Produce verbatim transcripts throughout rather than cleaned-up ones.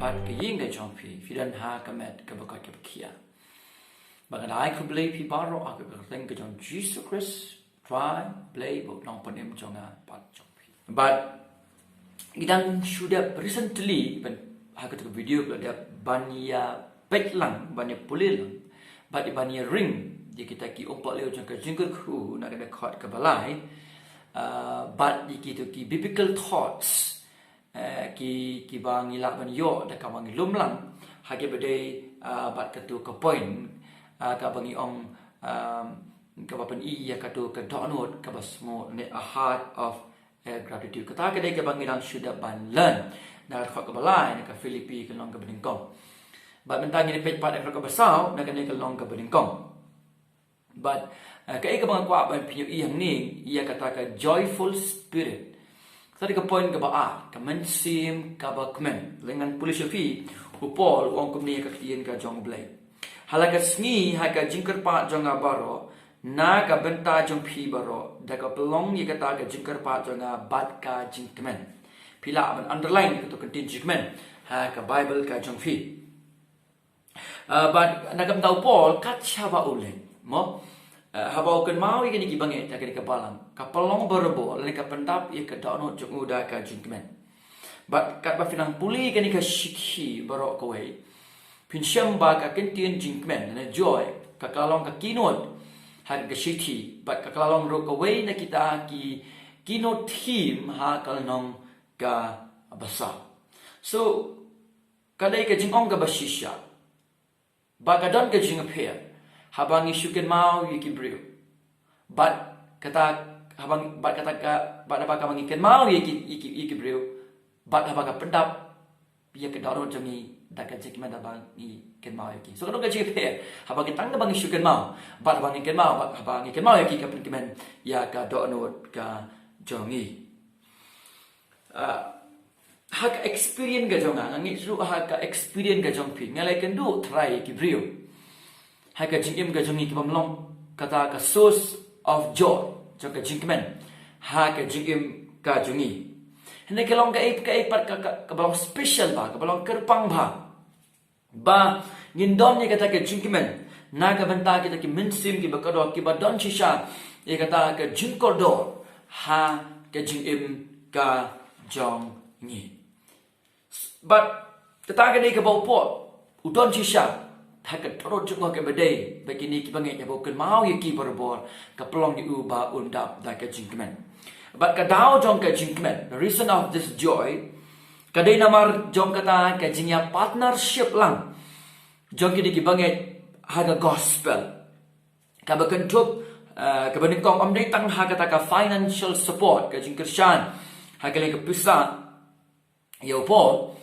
Ka ïing ka jong phi, phi don ha ka met kaba koit kaba khiah. Ba nga ai khublei ïa phi baroh ha ka kyrteng ka jong Jisu Khrist, Trai Blei bad Nongpynim jong nga bad jong phi. Bad ngi dang shu dep recently ban ha katu ka video ka dep ban ïa peit lang, ban ïa pule lang, bad ban ïa ring ïa kita ki umpohliew jong ka jingkyrkhu na ka dkhot kaba lai, ah, bad ïa kitu ki biblical thoughts, eh, ki, kiba ngi lah ban ïoh da kaba ngi lum lang ha kaba dei, ah, bad katu ka point, ah, kaba ngi ong, ah, kaba pyni ïa katu ka dohnud kaba sngewbha, ne a heart of, eh, gratitude. Kata ka dei kaba ngi dang shu dep ban learn na ka dkhot kaba lai na ka Philippi ka lynnong kaba nyngkong. Bad mynta ngin ïa peit pat na ka dkhot kaba saw na kane ka lynnong kaba nyngkong. Bad, eh, kaei kaba nga kwah ban pynïohi hangne ïa kata ka joyful spirit. Kata ka point kaba ar, ka mynsiem kaba kmen. Lehse ngan pule sha phi, u Paul u ong kumne ha ka ktien ka jong U Blei: Ha la ka sngi ha ka jingkyrpad jong nga baroh, na ka bynta jong phi baroh, da ka pynlong ïa kata ka jingkyrpad jong nga bad ka jingkmen. Phi lah ban underline katu ka ktien jingkmen ha ka Bible ka jong phi. Ah, bad na ka bynta u Paul, kat shaba u leit, mo? Ah, haba u kynmaw ïa kine ki bangeit ha kane ka balang, ka pynlong barabor lane ka pyndap ïa ka dohnud jong u da ka jingkmen. Bad katba phi nang pule ïa kane ka shithi baroh kawei, phin shem ba ka ktien jingkmen, lane joy, ka, ka long ka keynote ha ka shithi, bad ka, ka long ruh kawei na kita ki keynote theme ha ka lynnong kaba saw. So, ka dei ka jingong kaba shisha ba ka don ka jingïapher haba ngi shu kynmaw ïa ki briew. Bad kata, haba, bad kata ka, bad haba kaba ngi kynmaw ïa ki, ïa ki, ïa ki briew, bad haba ka pyndap ïa ka dohnud jong ngi da ka jingkmen haba ngi kynmaw ïa ki. So ka don ka jingïapher haba ngi, tang haba ngi shu kynmaw, bad haba ngi kynmaw, bad haba ngi kynmaw ïa ki, ka pynkmen ïa ka dohnud ka jong ngi. Ah, ha ka experience ka jong nga, nga ngeit ruh ha ka experience ka jong phi, nga la ïakynduh trai ïa ki briew ha ka jingim ka jong ngi kiba ym long kata ka source of joy, jong ka jingkmen ha ka jingim ka jong ngi. Hynrei ka long kaei, kaei pat ka, ka, kaba long special bha, kaba long kyrpang bha, ba ngin don ïa kata ka jingkmen na ka bynta kita ki mynsiem kiba kordor, kiba don shisha ïa kata ka jingkordor ha ka jingim ka jong ngi. Bad kata ka dei kaba u Paul u don shisha ha ka dohnud jong u ha kaba dei ba kine ki bangeit, haba u kynmaw ïa ki barabor, ka pynlong ïa u ba un dap da ka jingkmen. Bad ka daw jong ka jingkmen, the reason of this joy, ka dei namar jong kata ka jingïa partnership lang jong kine ki bangeit ha ka gospel. Kaba kynthup, eh, kaba nyngkong, ym dei tang ha kata ka financial support, ka jingkyrshan ha ka liang ka pisa ïa u Paul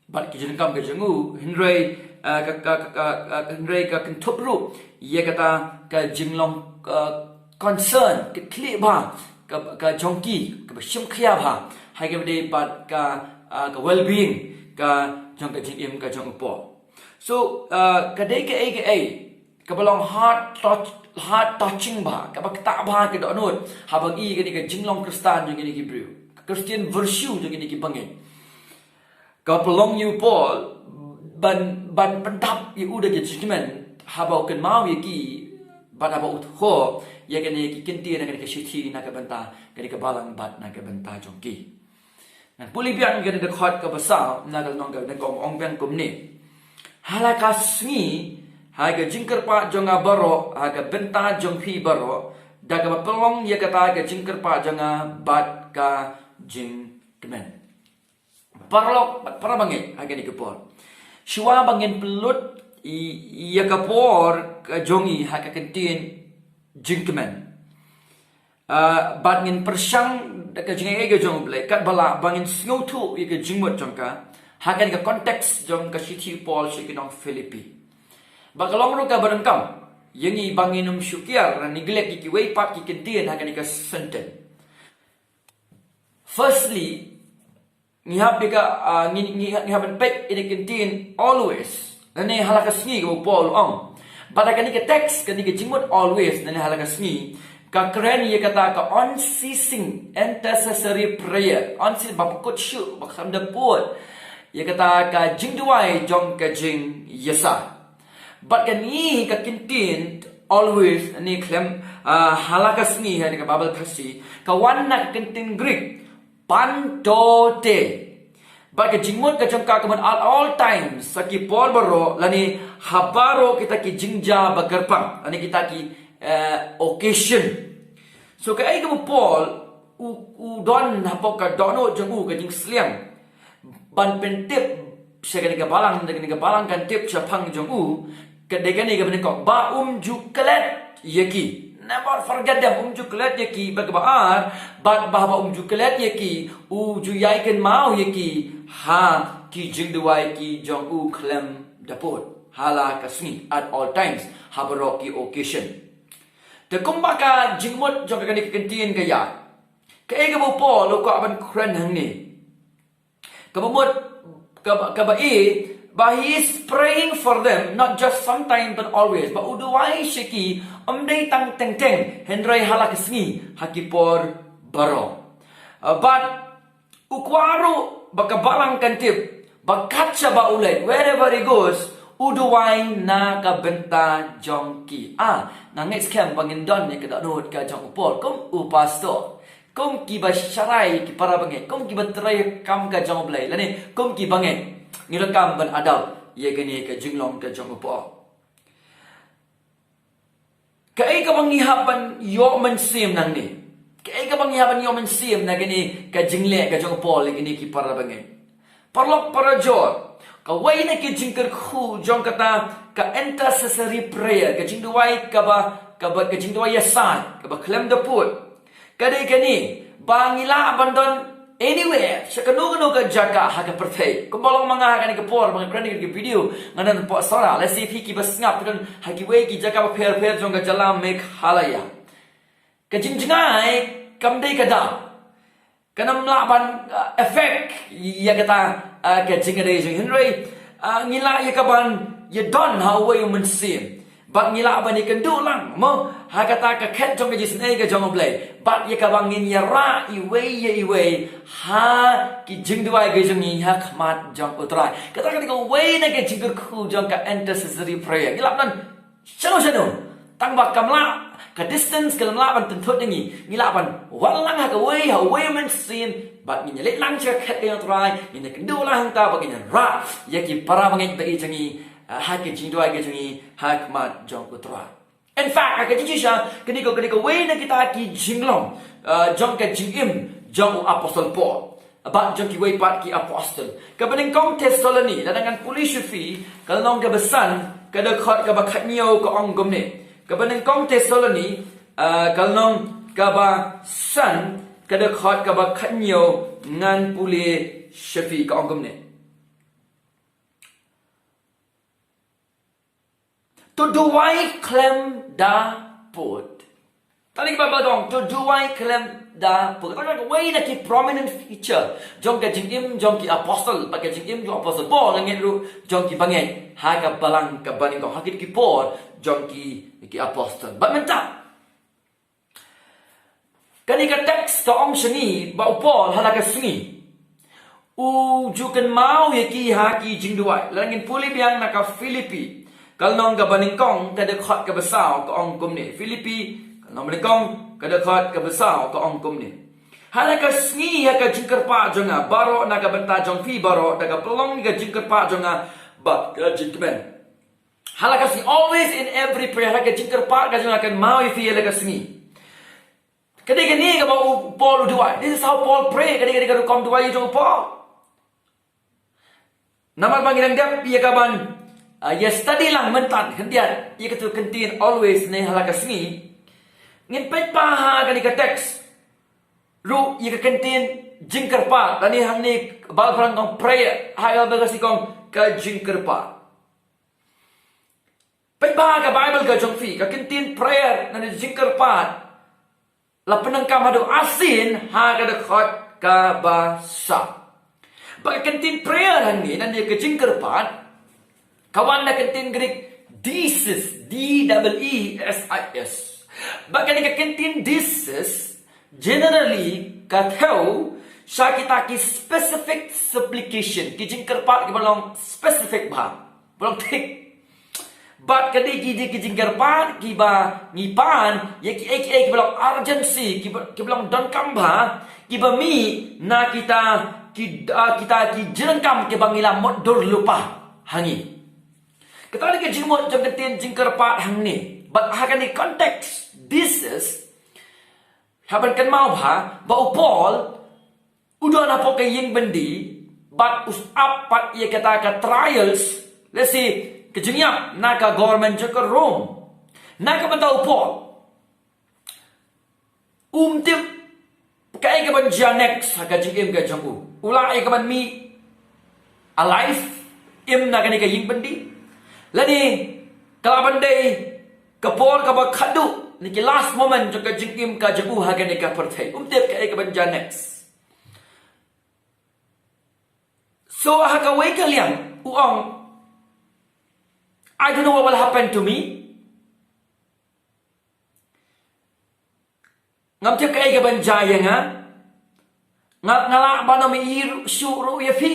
bad ki jingdonkam ka jong u, hynrei, eh, ka, ka, ka, ka, ka, hynrei ka kynthup ruh ïa kata ka jinglong, eh, concern, ka khlieh bha ka, ka jong ki, kaba shim khia bha ha kaba dei bad ka, eh, ka well-being ka jong ka jingim ka jong u Paul. So, eh, ka dei kaei kaei kaba long heart touch, heart touching bha, kaba ktah bha ka dohnud haba ngi ïohi kane ka jinglong Khristan jong kine ki briew, ka Christian virtue jong kine ki bangeit. Ka pynlong ïa u Paul ban, ban pyndap ïa u da ka jingkmen haba u kynmaw ïa ki bad haba u thoh ïa kine ki kyntien na kane ka shithi na ka bynta kane ka balang bad na ka bynta jong ki. Ngan pule biang ïa kane ka dkhot kaba saw na ka lynnong kaba nyngkong, ong biang kumne: Ha la ka sngi ha ka jingkyrpad jong nga baroh, ha ka bynta jong phi baroh, da kaba pynlong ïa kata ka jingkyrpad jong nga bad ka jingkmen. Paralok bad para bangeit ha kane ka por, shuwa ba ngin pynlut ï-, ïa ka por ka jong ngi ha ka kyntien jingkmen, ah, bad ngin pyrshang da ka jingaiei ka jong U Blei, katba lah ba ngin sngewthuh ïa ka jingmut jong ka ha kane ka context jong ka shithi u Paul sha ki nong Philippi. Bad ka long ruh kaba donkam ïa ngi ba ngin ym shu kiar, neglect ïa kiwei pat ki kyntien ha kane ka sentence. Firstly, ngi hap ïa ka, ah, ngi, ngi, ngi hap ban peit ïa ka kyntien always, lane ha la ka sngi, kaba u Paul u ong. Bad ha kane ka text, kane ka jingmut always lane ha la ka sngi, ka kren ïa kata ka unceasing intercessory prayer, unceasing, ba kut shuh, ba kham da pud. ïa kata ka jingduwai jong ka jingïasah. Bad kane ka kyntien always, ne khlem, ah, ha la ka sngi, ha ne ka Baibl Khasi, ka wan na ka kyntien Greek pantote. Bad ka jingmut ka jong ka ka mut at all times, ha ki por baroh, lane ha baroh kita ki jingjia ba kyrpang, lane kita ki, eh, occasion. So kaei kaba u Paul u, u don hapoh ka dohnud jong u, ka jingsliang ban pyntip sha kane ka balang, da kane ka balang kan tip shaphang jong u, ka dei kane kaba nyngkong, ba um ju klet ïa ki. Never forget them, um ju klet ïa ki. Bad kaba ar, bad ba haba um ju klet ïa ki, u ju ïai kynmaw ïa ki ha ki jingduwai ki jong u khlem da pud, ha la ka sngi, at all times, ha baroh ki occasion. Te kumba ka jingmut jong ka kane ka kyntien ka ïa, kaei kaba u Paul u kwah ban kren hangne? Kaba mut, kaba, kaba i, ba he is praying for them, not just sometime but always. Ba u duwai sha ki, ym dei tang teng teng, hynrei ha la ka sngi, ha ki por baroh. Uh, bad u kwah ruh ba ka balang kan tip ba kat shaba u leit, wherever he goes, u duwai na ka bynta jong ki. Ah, nga ngeit skhem ba ngin don ïa ka dohnud ka jong u Paul kum u pastor, kum kiba sharai ki para bangeit, kum kiba trei kam ka jong u Blei, lane kum ki bangeit, ngi donkam ban adapt ïa kane ka jinglong ka jong u Paul. Kaei kaba ngi hap ban ïoh mynsiem nangne? Kaei kaba ngi hap ban ïoh mynsiem na kane ka jingleh ka jong u Paul ïa kine ki para bangeit? Paralok parajor, kawei na ki jingkyrkhu jong kata ka intercessory prayer, ka jingduwai kaba, kaba, ka jingduwai ïasai kaba khlem da pud, ka dei kane, ba ngi lah ban don anywhere, sha kano kano ka jaka ha ka pyrthei. Kumba long ma nga ha kane ka por ba nga kren ïa kane ka video, nga don hapoh Sohra, lehse phi kiba sngap phi don ha kiwei ki jaka bapher bapher jong ka jylla Meghalaya. Ka jingjngai kam dei ka dam. Kan ym lah ban, uh, affect ïa kata, uh, ka jingïadei jong ngi, hynrei, uh, ngi lah ïa ka ban ïadon ha uwei u mynsiem. Bad ngi lah ban ïakynduh lang, mo, ha kata ka khet jong ka jingisynei ka jong u Blei. Bad ïa kaba ngin ïarah iwei ïa iwei ha ki jingduwai ka jong ngi ha khmat jong u Trai. Kata ka dei kawei na ka jingkyrkhu jong ka intercessory prayer. Ngi lah ban don shano shano, tang ba kam lah, ka distance kam lah ban pynthut ïa ngi. Ngi lah ban wan lang ha kawei, ha uwei u mynsiem, bad ngin ïaleit lang sha ka khet ka jong u Trai, ngin ïakynduh lang hangta bad ngin ïarah ïa ki para bangeit ba ïeit jong ngi, ah, ha ki jingduwai ka jong ngi ha khmat jong u Trai. In fact, ha ka jingshisha, kane ka, kane kawei na kita ki jinglong, ah, jong ka jingim jong u Apostol Paul bad jong kiwei pat ki apostol. Kaba nyngkong Thessaloni, lada ngan pule sha phi, ka lynnong kaba san, ka dkhot kaba khathynñiew ka ong kumne. Kaba nyngkong Thessaloni, ah, ka lynnong kaba san, ka dkhot kaba khathynñiew, ngan pule sha phi, ka ong kumne. To duwai khlem da pud. Tang kaba ba dong, to duwai khlem da pud. Kata ka wei na ki prominent feature jong ka jingim jong ki apostol, bad ka jingim jong apostol Paul, nga ngeit ruh jong ki bangeit ha ka balang kaba nyngkong, ha kito ki por jong ki, ki apostol. Bad mynta, kane ka text ka ong shane ba u Paul ha la ka sngi u ju kynmaw ïa ki ha ki jingduwai. Lada ngin pule biang na ka Philippi, ka lynnong kaba nyngkong, ka dkhot kaba saw, ka ong kumne. Philippi, ka lynnong ba nyngkong, ka dkhot kaba saw, ka ong kumne. Ha la ka sngi ha ka jingkyrpad jong nga baroh na ka bynta jong phi baroh, da ka pynlong ïa ka jingkyrpad jong nga bad ka jingkmen. Ha la ka sngi, always in every prayer, ha la ka jingkyrpad ka jong nga, kynmaw ïa phi ha la ka sngi. Ka dei kane kaba u Paul u duwai. This is how Paul pray. Ka dei, ka dei ka rukom duwai jong u Paul. Namar ba ngi dang dep ïa ka ban, ah, ïa study lang mynta khyndiat ïa katu ka kyntien always ne ha la ka sngi, ngin peit ba ha kane ka text ruh ïa ka kyntien jingkyrpad, lane hangne Baibl Phareng ka ong prayer, ha ka Baibl Khasi ka ong ka jingkyrpad. Peit ba ha ka Baibl ka jong phi, ka kyntien prayer lane jingkyrpad la pyndonkam haduh arsien ha ka dkhot kaba saw. Bad ka kyntien prayer hangne lane ka jingkyrpad ka wan na ka kyntien Greek deesis, D E E S I S. Bad kane ka kyntien deesis, generally, ka thew Sha kita ki specific supplication, ki jingkyrpad kiba long specific bha, ba long thik. Bad ka dei ki dei ki jingkyrpad kiba ngi pan ïa kiei kiei kiba long urgency, kiba, kiba long donkam bha, kiba mih na kita ki, ah, kita ki jingdonkam kiba ngi la mutdur lypa ha ngi. Kata ka dei ka jingmut jong ka ktien jingkyrpad hangne. Bad ha kane context, this is, haba ngi kynmaw bha ba u Paul u don hapoh ka ïing byndi bad u ap pat ïa kata ka trials, lehse ka jingïap na ka government jong ka Rome. Na ka bynta u Paul, um tip kaei kaban jia next ha ka jingim ka jong u. U lah ïa kaban mih alive, im na kane ka ïing byndi, lane ka lah ban dei ka por kaba khadduh, ne ki last moment jong ka jingim ka jong u ha kane ka pyrthei. Um tip kaei kaban jia next. So ha kawei ka liang u ong, "I don't know what will happen to me." Ngam tip kaei kaban jia ïa nga. Nga, nga lah ban ym ïohi shuh ruh ïa phi.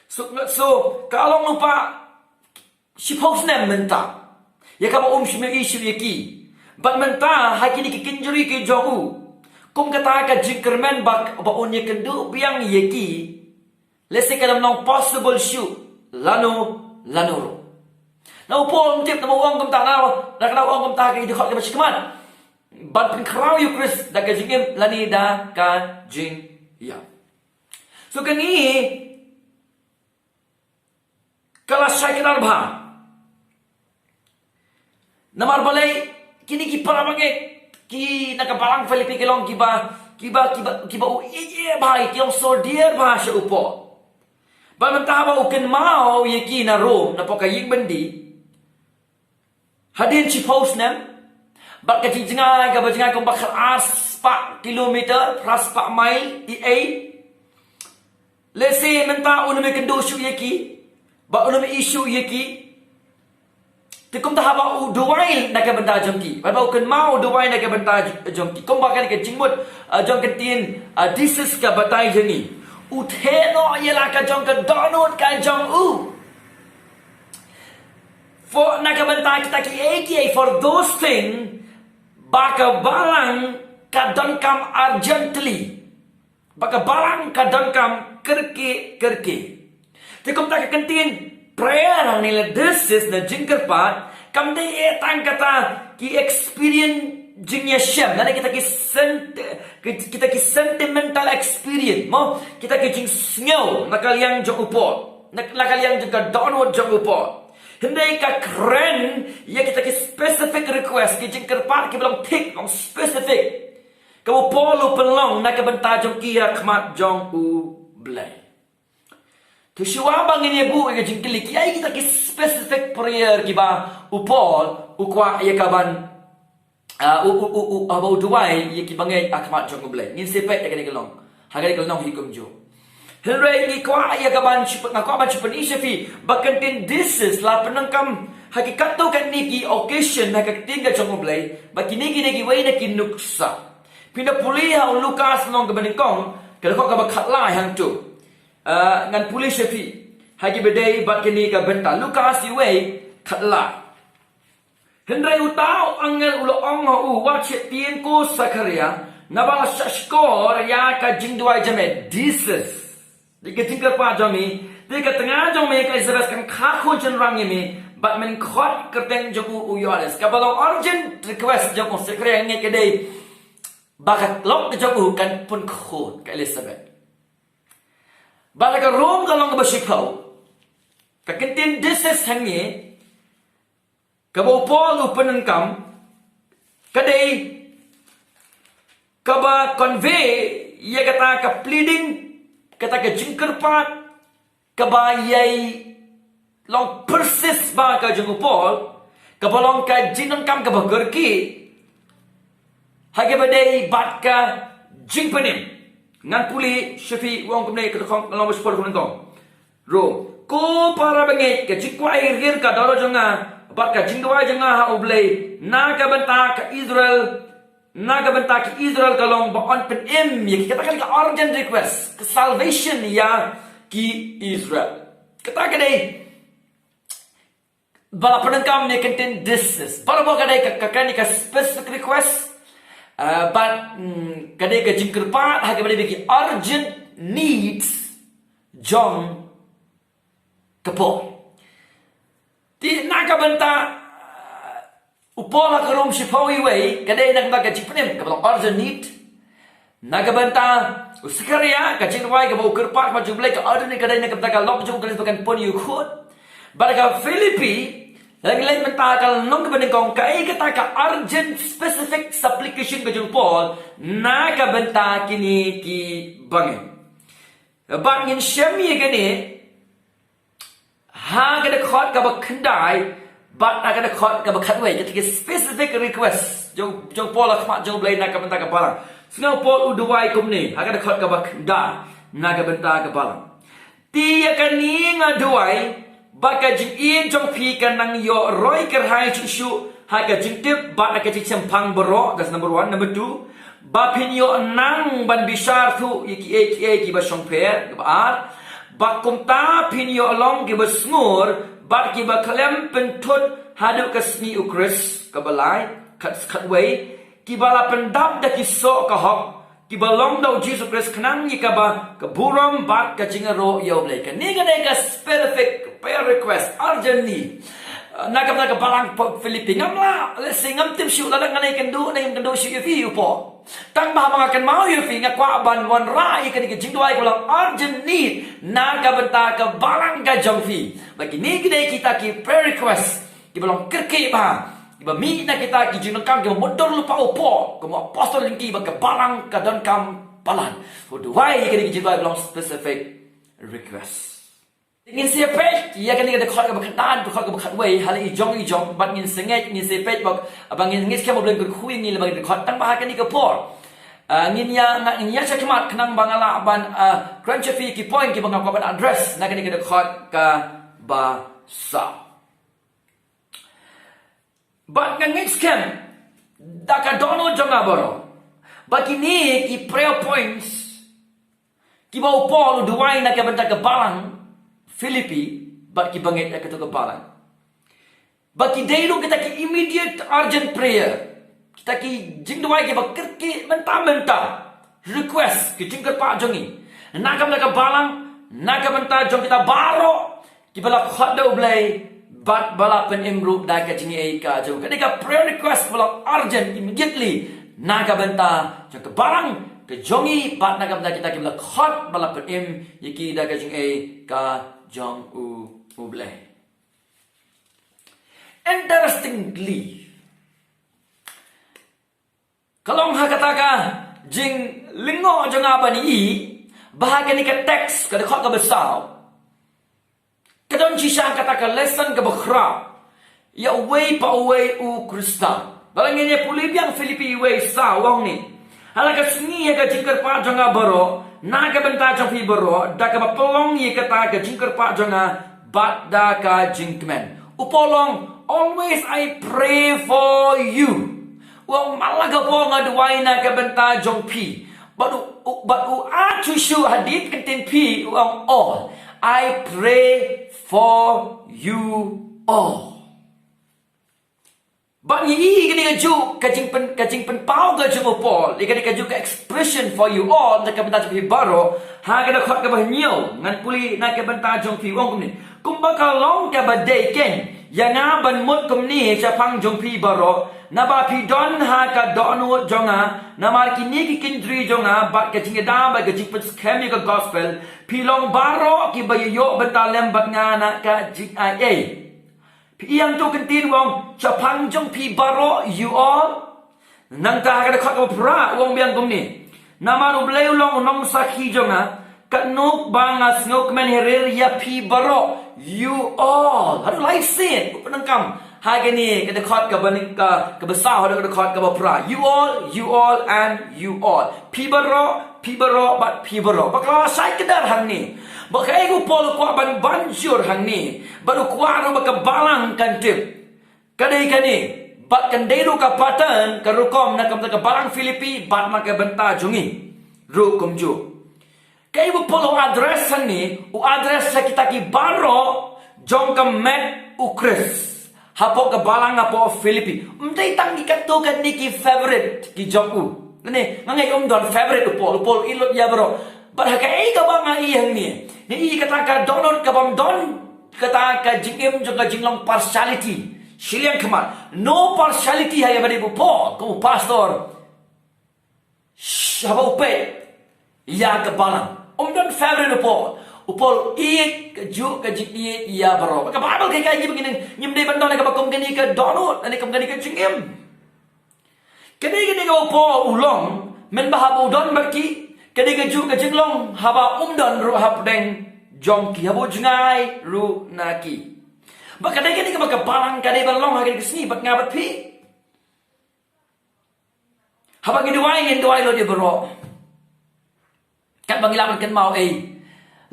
So, so ka long lypa shiphew snem mynta ïa kaba um shym ïohi shuh ïa ki. Bad mynta ha kine ki kynjri ki jong u, kum kata ka jingkyrmen ba, ba un ïakynduh biang ïa ki, lehse ka dang long possible shuh lano lano ruh. Na u Paul um tip, na u ong kumta, na, na ka dang ong kumta ha ki dkhot kiba shakhmat, ban pynkhraw ïa u Khrist da ka jingim lane da ka jingïap. So kane ka la shai kdar bha. Namar balei? Kine ki para bangeit ki na ka balang Philippi ki long kiba, kiba, kiba, kiba u ïeit bha, ki long sordier bha sha u Paul. Bad mynta haba u kynmaw ïa ki na Rome, napoh ka ïing byndi, hadien shiphew snem, bad ka jingjngai kaba jngai kumba khat ar spah kilometer, phra spah mail, i ei. Lehse mynta un ym ïakynduh shuh ïa ki, ba un ym ïohi shuh ïa ki. Te kumta haba u duwai na ka bynta jong ki, bad ba u kynmaw u duwai na ka bynta jong ki, kumba kane ka jingmut, ah, jong ka ktien, ah, this is ka batai jong ngi. U theh noh ïa la ka jong ka dohnud ka jong u. For na ka bynta kita kiei kiei, for those things ba ka balang ka donkam urgently. Ba ka balang ka donkam kyrkieh kyrkieh. Te kumta ka ktien prayer hangne, la this is, na jingkyrpad, kam dei eh tang kata ki experience jingïashem, lane kita ki sent-, kita ki sentimental experience, mo, kita ki jingsngew na ka liang jong u Paul, na, na ka liang jong ka dohnud jong u Paul. Hynrei ka kren ïa kita ki specific request, ki jingkyrpad kiba long thik, long specific, kaba u Paul u pynlong na ka bynta jong ki ha khmat jong U Blei. Te shuwa ba ngin ïa buh ïa ka jingkylli, kiei kita ki specific prayer kiba u Paul u kwah ïa kaban, ah, u, u, u, u, haba u duwai ïa ki bangeit ha khmat jong U Blei. Ngin sa peit ïa kane ka long, ha kane ka long hi kumjuh. Hynrei ngi kwah ïa kaban shu, nga kwah ban shu pyni sha phi ba ka ktien this is la pyndonkam ha ki katto katne ki occasion ha ka ktien ka jong U Blei, ba kine, kine kiwei na ki nuksa. Phin da pule ha u Lukas lynnong kaba nyngkong, ka dkhot kaba khatlai hangto. Ah, ngan pule sha phi ha kiba dei bad kane ka bynta. Lukas wei, khatlai. Hynrei uta u angel u la ong ha u, wat sheptieng ko Sakharaïa, naba la shahshkor ïa ka jingduwai jong me. This is, dei ka jingkyrpad jong me, dei ka tnga jong me ka Elizabeth kan kha khun shynrang ïa me, bad men khot kyrteng jong u u Ïoannis. Kaba long urgent request jong u Sakharaïa hangne ka dei ba ka lok ka jong u kan pun khun, ka Elizabeth. Bad ha ka Rom ka lynnong kaba shiphew, ka ktien this is hangne, kaba u Paul u pyndonkam, ka dei kaba convey ïa kata ka pleading, kata ka jingkyrpad, kaba ïai long pyrshah bha ka jong u Paul, kaba long ka jingdonkam kaba kyrkieh ha kaba dei bad ka jingpynim. Ngan pule sha phi, u ong kumne, ka dkhot lynnong kaba shiphew, dkhot nyngkong. Rom. Ko para bangeit, ka jingkwah riewspah ka dohnud jong nga bad ka jingduwai jong nga ha U Blei na ka bynta ka Israel na ka bynta ki Israel ka long ba yn pynim ïa ki, kata ka dei ka urgent request, ka salvation ïa ki Israel. Kata ka dei ba la pyndonkam ne contain this is. Barabor ka dei ka, ka, kane ka specific request. Uh, bad mm, ka dei ka jingkyrpad ha kaba dei ki urgent needs jong ka Paul. Te na ka bynta, uh, u Paul ha ka Rom shiphew wei, ka dei na ka bynta ka jingpynim kaba long urgent need. Na ka bynta u Sakaria, ka jingduwai kaba u kyrpad kaba jong U Blei, ka urgent need, ka dei na ka bynta ka lok jong u, ka leit ba kan pun ïa u khun. Bad ka Philippi, lada ngi leit mynta ka lynnong kaba nyngkong, kaei kata ka urgent specific supplication ka jong u Paul na ka bynta kine ki bangeit. Bad ngin shem ïa kane ha ka dkhot kaba khyndai bad ha ka dkhot kaba khatwei, kata ki specific request jong, jong u Paul ha khmat jong U Blei na ka bynta ka balang. Sngap, u Paul u duwai kumne ha ka dkhot kaba khyndai na ka bynta ka balang: Te ïa kane nga duwai, ba ka jingïeit jong phi kan nang ïoh roi kyrhai shuh shuh ha ka jingtip bad ha ka jingshemphang baroh. That's number one. Number two, ba phin ïoh nang ban bishar thuh ïa kiei kiei kiba shongpher. Kaba ar, ba kumta phin ïoh long kiba sngur bad kiba khlem pynthut haduh ka sngi U Khrist. Kaba lai, khat, khatwei, kiba la pyndap da ki soh ka hok, kiba long da U Jisu Khrist, khnang ïa kaba ka burom bad ka jingïaroh ïa U Blei. Kane ka dei ka specific prayer request, urgent need. Uh, na ka bynta ka balang Philippi. Ngam lah, let's say, ngam tip shuh lada ngan ïakynduh ne ngam kynduh shuh ïa phi, u Paul. Tang ba haba nga kynmaw ïa phi, nga kwah ban wanrah ïa kane ka jingduwai kaba long urgent need na ka bynta ka balang ka jong phi. Ba kine ki dei kita ki prayer request kiba long kyrkieh bha, kiba mih na kita ki jingdonkam kiba mutdur lypa u Paul kum u apostol lynti, ba ka balang ka donkam palat. U duwai ïa kane ka jingduwai ba long specific request. Ngin sa peit ïa kane ka dkhot kaba khyndai, dkhot kaba khatwei, ha la i jong i jong, bad ngin sa ngeit, ngin sa peit bad, ba ngin ngeit skhem U Blei un kyrkhu ïa ngi lyngba kane ka dkhot, tang ba ha kane ka por, ah, ngin ïa, nga, ngin ïa sha khmat khnang ba nga lah ban, ah, kren sha phi ki point kiba nga kwah ban address na kane ka dkhot kaba saw. Bad nga ngeit skhem da ka dohnud jong nga baroh ba kine ki prayer points kiba u Paul u duwai na ka bynta ka balang Philippi bad ki bangeit ha kato ka balang, ba ki dei ruh kita ki immediate urgent prayer, kita ki jingduwai kiba kyrkieh mynta mynta, request, ki jingkyrpad jong ngi na ka bynta ka balang, na ka bynta jong kita baroh kiba la khot da U Blei bad ba la pynim ruh da ka jingaiei ka jong u. Kane ka prayer request ba long urgent, immediately, na ka bynta jong ka balang ka jong ngi bad na ka bynta kita kiba la khot ba la pynim ïa ki da ka jingaiei ka jong u, U Blei. Interestingly, ka long ha kata ka jinglyngngoh jong nga ban i ba ha kane ka text, ka dkhot kaba saw, ka don shisha kata ka lesson kaba khraw ïa uwei pa uwei u Khristan. Ba la ngin ïa pule biang Philippi wei saw, u ong ne: Ha la ka sngi ha ka jingkyrpad jong nga baroh, na ka bynta jong phi baroh, da kaba pynlong ïa kata ka jingkyrpad jong nga bad da ka jingkmen. U Paul u ong, "Always I pray for you." U ong, "Man la ka por nga duwai na ka bynta jong phi." Bad u, u, bad u add shuh shuh, "Hadien kyntien phi," u ong, "all. I pray for you all." Bad ngi i kane kajuh ka jingpyn, ka jingpynpaw ka jong u Paul, ïa kane kajuh ka expression "for you all", na ka bynta jong phi baroh, ha ka dkhot kaba hynñiew, ngan pule na ka bynta jong phi, u ong kumne: Kumba ka long kaba dei kein ïa nga ban mut kumne shaphang jong phi baroh, naba phi don ha ka dohnud jong nga, namar kine ki kyntien jong nga bad ka jingïada bad ka jingpynskhem ïa ka gospel, phi long baroh kiba ïoh bynta lem bad nga na ka jingaiei. Phi ïa to kyntien u ong, shaphang jong phi baroh, you all. Nangta ha ka dkhot kaba phra u ong biang kumne: Namar U Blei u long u nongsakhi jong nga, katno ba nga sngewkmen hirir ïa phi baroh, you all. Haduh lai sien u pyndonkam ha kane ka dkhot kaba nyngkong, kaba saw haduh ka dkhot kaba phra. You all, you all and you all. Phi baroh, phi baroh bad phi baroh. Ba ka la shai kdar hangne, ba kaei u Paul u kwah ban ban jur hangne, bad u kwah ruh ba ka balang kan tip, ka dei kane: Bad kan dei ruh ka pattern, ka rukom na ka bynta ka balang Philippi bad na ka bynta jong ngi ruh kumjuh. Kaei ba u Paul u address hangne, u address sha kita ki baroh jong ka met u Khrist hapoh ka balang hapoh Philippi. Ym dei tang ki katto katne ki favorite ki jong u. Lane nga ngeit um don favorite u Paul, u Paul i lut ïa baroh. Bad ha kaei kaba nga i hangne, nga i kata ka dohnud kabym don kata ka jingim jong ka jinglong partiality. Shiliang khmat, no partiality ha ïa ba dei u Paul kum u pastor. Sh-, haba u peit ïa ka balang, um don favorite u Paul. U Paul i ka juh ka jingïeit ïa baroh. Ka Bible ka ïathuh ngi ba ngim dei ban don kaba kum kane ka dohnud, lane kum kane ka jingim. Kane kane ka u Paul u long, mynba haba u don bad ki, kane ka juh ka jinglong haba um don ruh hapdeng jong ki, haba u jngai ruh na ki. Bad kane kane kaba ka balang ka dei ban long ha kane ka sngi bad nga bad phi. Haba ngi duwai, ngin duwai lut ïa baroh. Katba ngi lah ban kynmaw ei.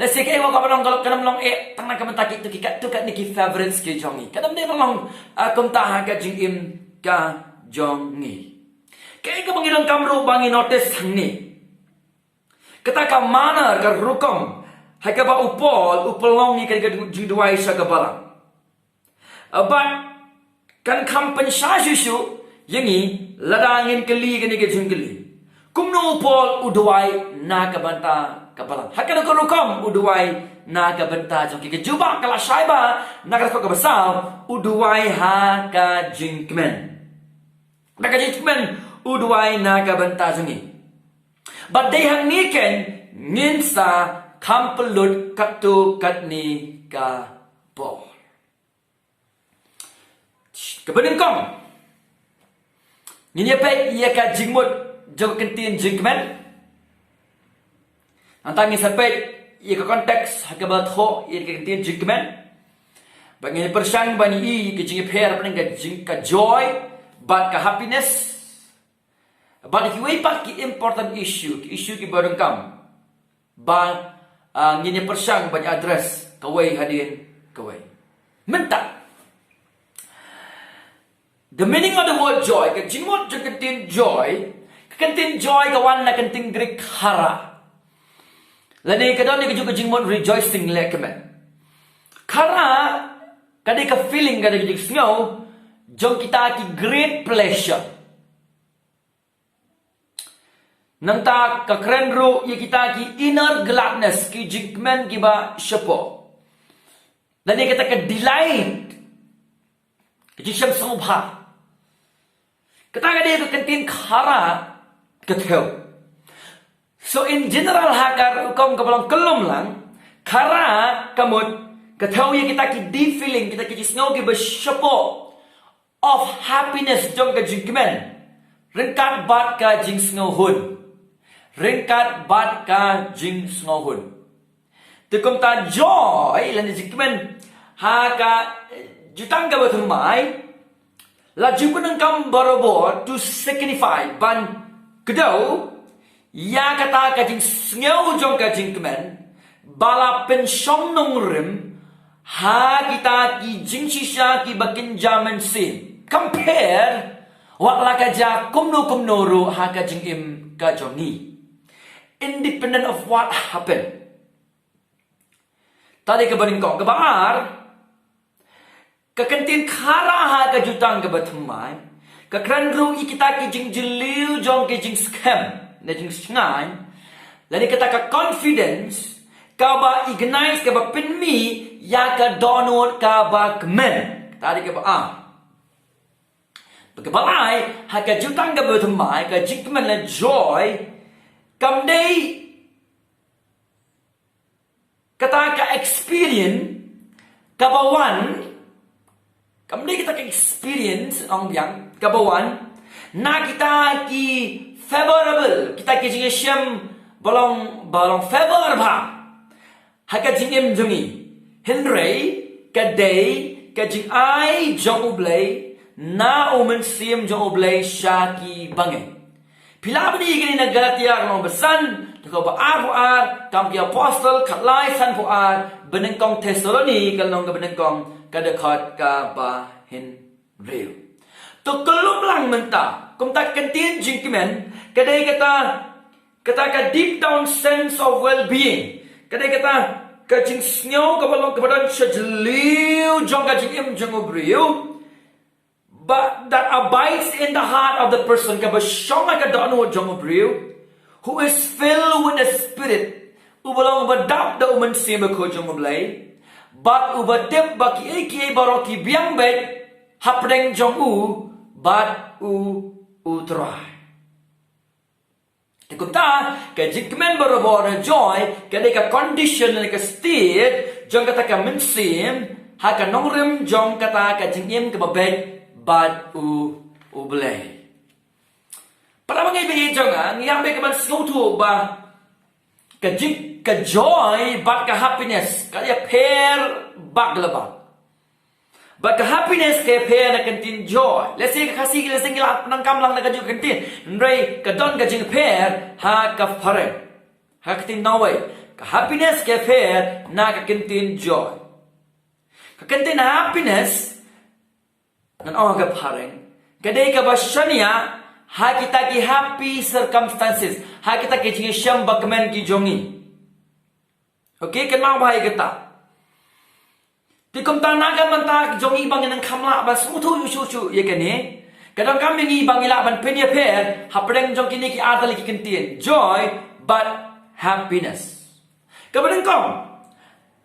Lehse kaei ba ka ba long ka long, kan ym long eh tang na ka bynta kito ki katto katne ki favorites ki jong ngi. Kan ym dei ban long, ah, kumta ha ka jingim ka jong ngi. Kaei kaba ngi donkam ruh ba ngi notice hangne, kata ka manner, ka rukom ha kaba u Paul u pynlong ïa ka jingduwai sha ka balang. Bad kan kham pynshai shuh shuh ïa ngi lada ngin kylli kane ka jingkylli. Kumno u Paul u duwai na ka bynta ka balang? Ha kano ka rukom u duwai na ka bynta jong ki? Ka jubab ka la shai ba na ka dkhot kaba saw, u duwai ha ka jingkmen. Da ka jingkmen u duwai na ka bynta jong ngi. Bad dei hangne keiñ ngin sa kham pynlut katto katne ka por. Kaba nyngkong, ngin ïa peit ïa ka jingmut jong ka kyntien jingkmen. Nangta ngin sa peit ïa ka context ha kaba thoh ïa ka kyntien jingkmen. Bad ngin pyrshang ban ïohi ka jingïapher hapdeng ka jing, ka joy bad ka happiness. Bad kiwei pat ki important issue, ki issue kiba donkam ba, ah, ngin ïa pyrshang ban address kawei hadien kawei. Mynta, the meaning of the word joy, ka jingmut jong ka kyntien joy, ka kyntien joy ka wan na ka kyntien Greek chara. Lane ka don ïa ka juh ka jingmut rejoicing lane kmen. Chara ka dei ka feeling, ka dei ka jingsngew jong kita ki great pleasure. Nangta ka kren ruh ïa kita ki inner gladness, ki jingkmen kiba shapoh. Lane kata ka delight, ka jingshem sngewbha. Kata ka dei ka kyntien chara ka thew. So in general ha ka rukom kaba long kyllum lang, chara ka mut ka thew ïa kita ki deep feeling, kita ki jingsngew kiba shapoh of happiness jong ka jingkmen ryngkat bad ka jingsngewhun. Ryngkat bad ka jingsngewhun. Te kumta joy lane jingkmen ha ka, eh, jutang kaba thymmai la ju pyndonkam barabor to signify, ban kdew ïa kata ka jingsngew jong ka jingkmen ba la pynshong nongrim ha kita ki jingshisha kiba kynja mynsiem. Compare, wat la ka jia kumno kumno ruh ha ka jingim ka jong ngi. Independent of what happened. Ta dei kaba nyngkong. Kaba ar, ka kyntien chara ha ka jutang kaba thymmai ka kren ruh ïa kita ki jingjylliew jong ki jingskhem ne jingshngaiñ, lane kata ka confidence kaba ignite, kaba pynmih ïa ka dohnud kaba kmen. Ta dei kaba ar. Bad kaba lai, ha ka jutang kaba thymmai, ka jingkmen lane joy kam dei kata ka experience kaba wan, kam dei kata ka experience, ong biang, kaba wan na kita ki favorable, kita ki jingïashem ba long, ba long favor bha ha ka jingim jong ngi. Hynrei ka dei ka jingai jong U Blei, na U Mynsiem jong U Blei sha ki bangeit. Phi lah ban ïohi kane na Galatia ka lynnong ba san, dkhot ba arphew ar, Kam ki Apostol khatlai sanphew ar, banyngkong Thessaloni ka lynnong kaba nyngkong ka dkhot kaba hynriew. To kyllum lang mynta, kumta ka ktien jingkmen ka dei kata, kata ka deep down sense of well-being. Ka dei kata ka jingsngew kaba long kaba don sha jylliew jong ka jingim jong u briew. But that abides in the heart of the person, kaba shong ha ka dohnud jong u briew, who is filled with the Spirit, uba long uba dap da u Mynsiem Bakhuid jong u Blei, bad uba tip ba kiei kiei baroh ki biang beit hapdeng jong u bad u, u Trai. Te kumta, ka jingkmen barabor, joy, ka dei ka condition ne ka state jong kata ka mynsiem ha ka nongrim jong kata ka jingim kaba beit bad u, u Blei. Para bangeit, bangeit jong nga, ngi hap ban sngewthuh ba ka jing, ka joy bad ka happiness ka ïapher bak la bak. Bad ka happiness ka ïapher na ka ktien joy. Lehse ka Khasi, lehse ngi la pyndonkam lang na kajuh ka ktien, hynrei ka don ka jingpher ha ka phareng, ha ka ktien Norway. Ka happiness ka ïapher na ka ktien joy. Ka ktien happiness, ngan ong ha ka phareng, ka dei kaba shaniah ha kita ki happy circumstances, ha kita ki jingshem bakmen ki jong ngi. Okay, kynmaw bha ïa kata. Te kumta, na ka bynta jong ngi ba ngin ym lah ban sngewthuh shuh shuh ïa kane, ka donkam ïa ngi ba ngin lah ban pynïapher hapdeng jong kine ki artylli ki ktien, joy bad happiness. Kaba nyngkong,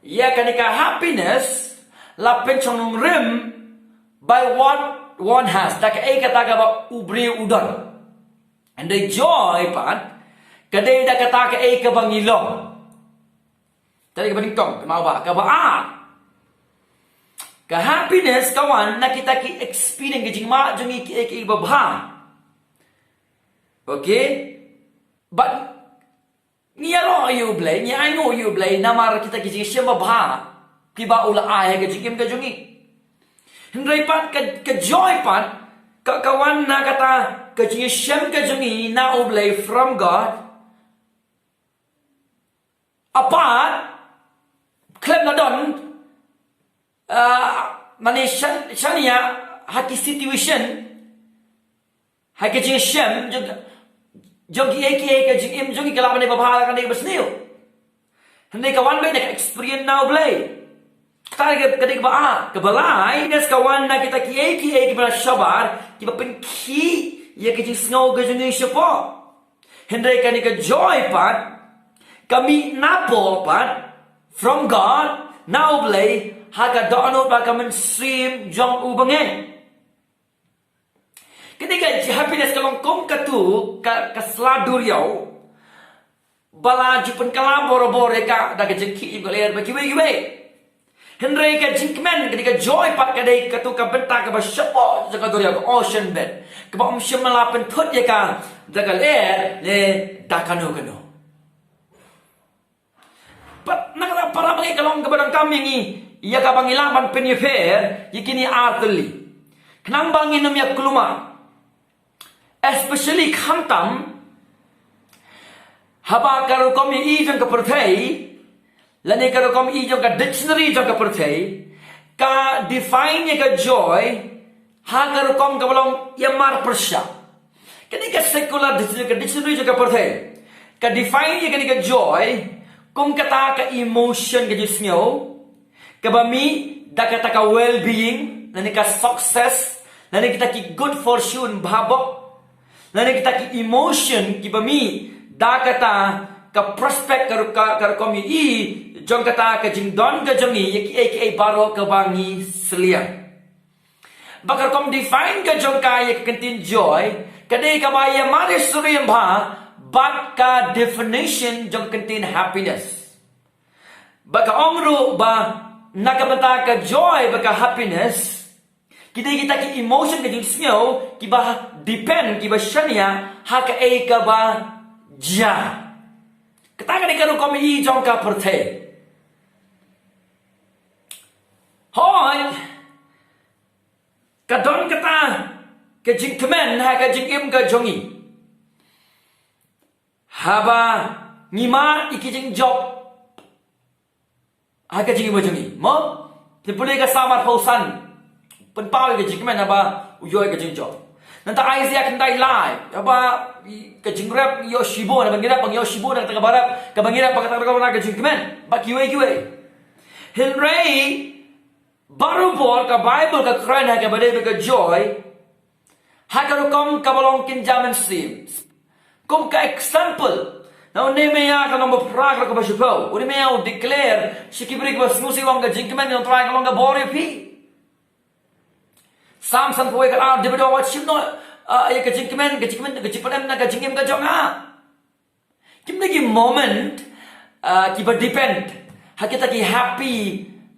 ïa kane ka happiness la pynshong nongrim by what one has, da kaei kata kaba u briew u don. Hynrei joy pat ka dei da kata kaei kaba ngi long. Te kaba nyngkong, kynmaw bha, kaba ar, ka happiness ka wan na kita ki experience, ka jingmad jong ngi kiei kiei babha. Okay? Bad ngi ïaroh ïa u Blei, ngi ainguh ïa u Blei namar kita ki jingshem babha kiba u la ai ha ka jingim ka jong ngi. Hynrei pat ka, ka joy pat ka, ka wan na kata ka jingshem ka jong ngi na u Blei, from God. Apart, khlem la don, ah, mane shan, shaniah ha ki situation, ha ki jingshem jong, jong kiei kiei, ka jingim jong ngi ka lah ban dei babha, ka dei basniew. Hynrei ka wan beit na ka experience na u Blei. Kata ka, ka dei kaba ar. Kaba lai, happiness ka wan na kita kiei kiei kiba la shabar, kiba pynkhih ïa ka jingsngew ka jong ngi shapoh. Hynrei kane ka joy pat ka mih napoh pat, from God, na u Blei, ha ka dohnud bad ka mynsiem jong u bangeit. Kane ka happiness ka long kum katu ka, ka sla duriaw ba la ju pynkylla barabor ïa ka da ka jingkhih jong ka lyer bad kiwei kiwei. Hynrei ka jingkmen, kane ka joy pat ka dei katu ka bynta kaba shapoh jong ka duriaw, ka ocean bed, kaba ym shym la pynthut ïa ka da ka lyer ne da kano kano. Pat na kata, para bangeit, ka long kaba donkam ïa ngi ïa kaba ngi lah ban pynïapher ïa kine artylli, khnang ba ngin ym ïa kulmar. Especially khamtam haba ka rukom ïohi jong ka pyrthei lane ka rukom ïohi jong ka dictionary jong ka pyrthei ka define ïa ka joy ha ka rukom kaba long ïamar pyrshah. Kane ka secular dictionary, ka dictionary jong ka pyrthei, ka define ïa kane ka joy kum kata ka emotion, ka jingsngew kaba mih da kata ka well-being lane ka success lane kita ki good fortune, bhabok, lane kita ki emotion kiba mih da kata ka prospect, ka, ka, ka rukom ïohi jong kata ka jingdon ka jong ngi ïa kiei kiei baroh kaba ngi sliang. Bad ka rukom define ka jong ka ïa ka ktien joy ka dei kaba ïamar ïasyriem bha bad ka definition jong ka ktien happiness. Bad ka ong ruh ba na ka bynta ka joy bad ka happiness, ki dei kita ki emotion, ka jingsngew kiba depend, kiba shaniah ha kaei kaba jia. Kata ka dei ka rukom ïohi jong ka pyrthei. Hooid, ka don kata ka jingkmen ha ka jingim ka jong ngi haba ngi mad ïa ki jingjop ha ka jingim ka jong ngi, mo? Te pule ka Salm arphew san pynpaw ïa ka jingkmen haba U ïoh ïa ka jingjop. Nangta Isaiah khyndai lai, haba ka jingrep ïoh shibun, haba ngi rep ba ngi ïoh shibun na kata kaba rep, kaba ngi rep ba kata kaba na ka jingkmen bad kiwei kiwei. Hynrei baroh por ka Baibl ka kren ha kaba dei bad ka joy ha ka rukom kaba long kynja mynsiem. Kum ka example na u Nehemiah ka lynnong ba phra ka dkhot kaba shiphew, u Nehemiah u declare sha ki briew kiba sngewsih, u ong ka jingkmen jong U Trai ka long ka bor ïa phi. Salm sanphew wei ka ar, David u ong, wat shim noh, ah, ïa ka jingkmen, ka jingkmen, ka jingpynim na ka jingim ka jong nga. Kim dei ki moment, ah, kiba depend ha kita ki happy,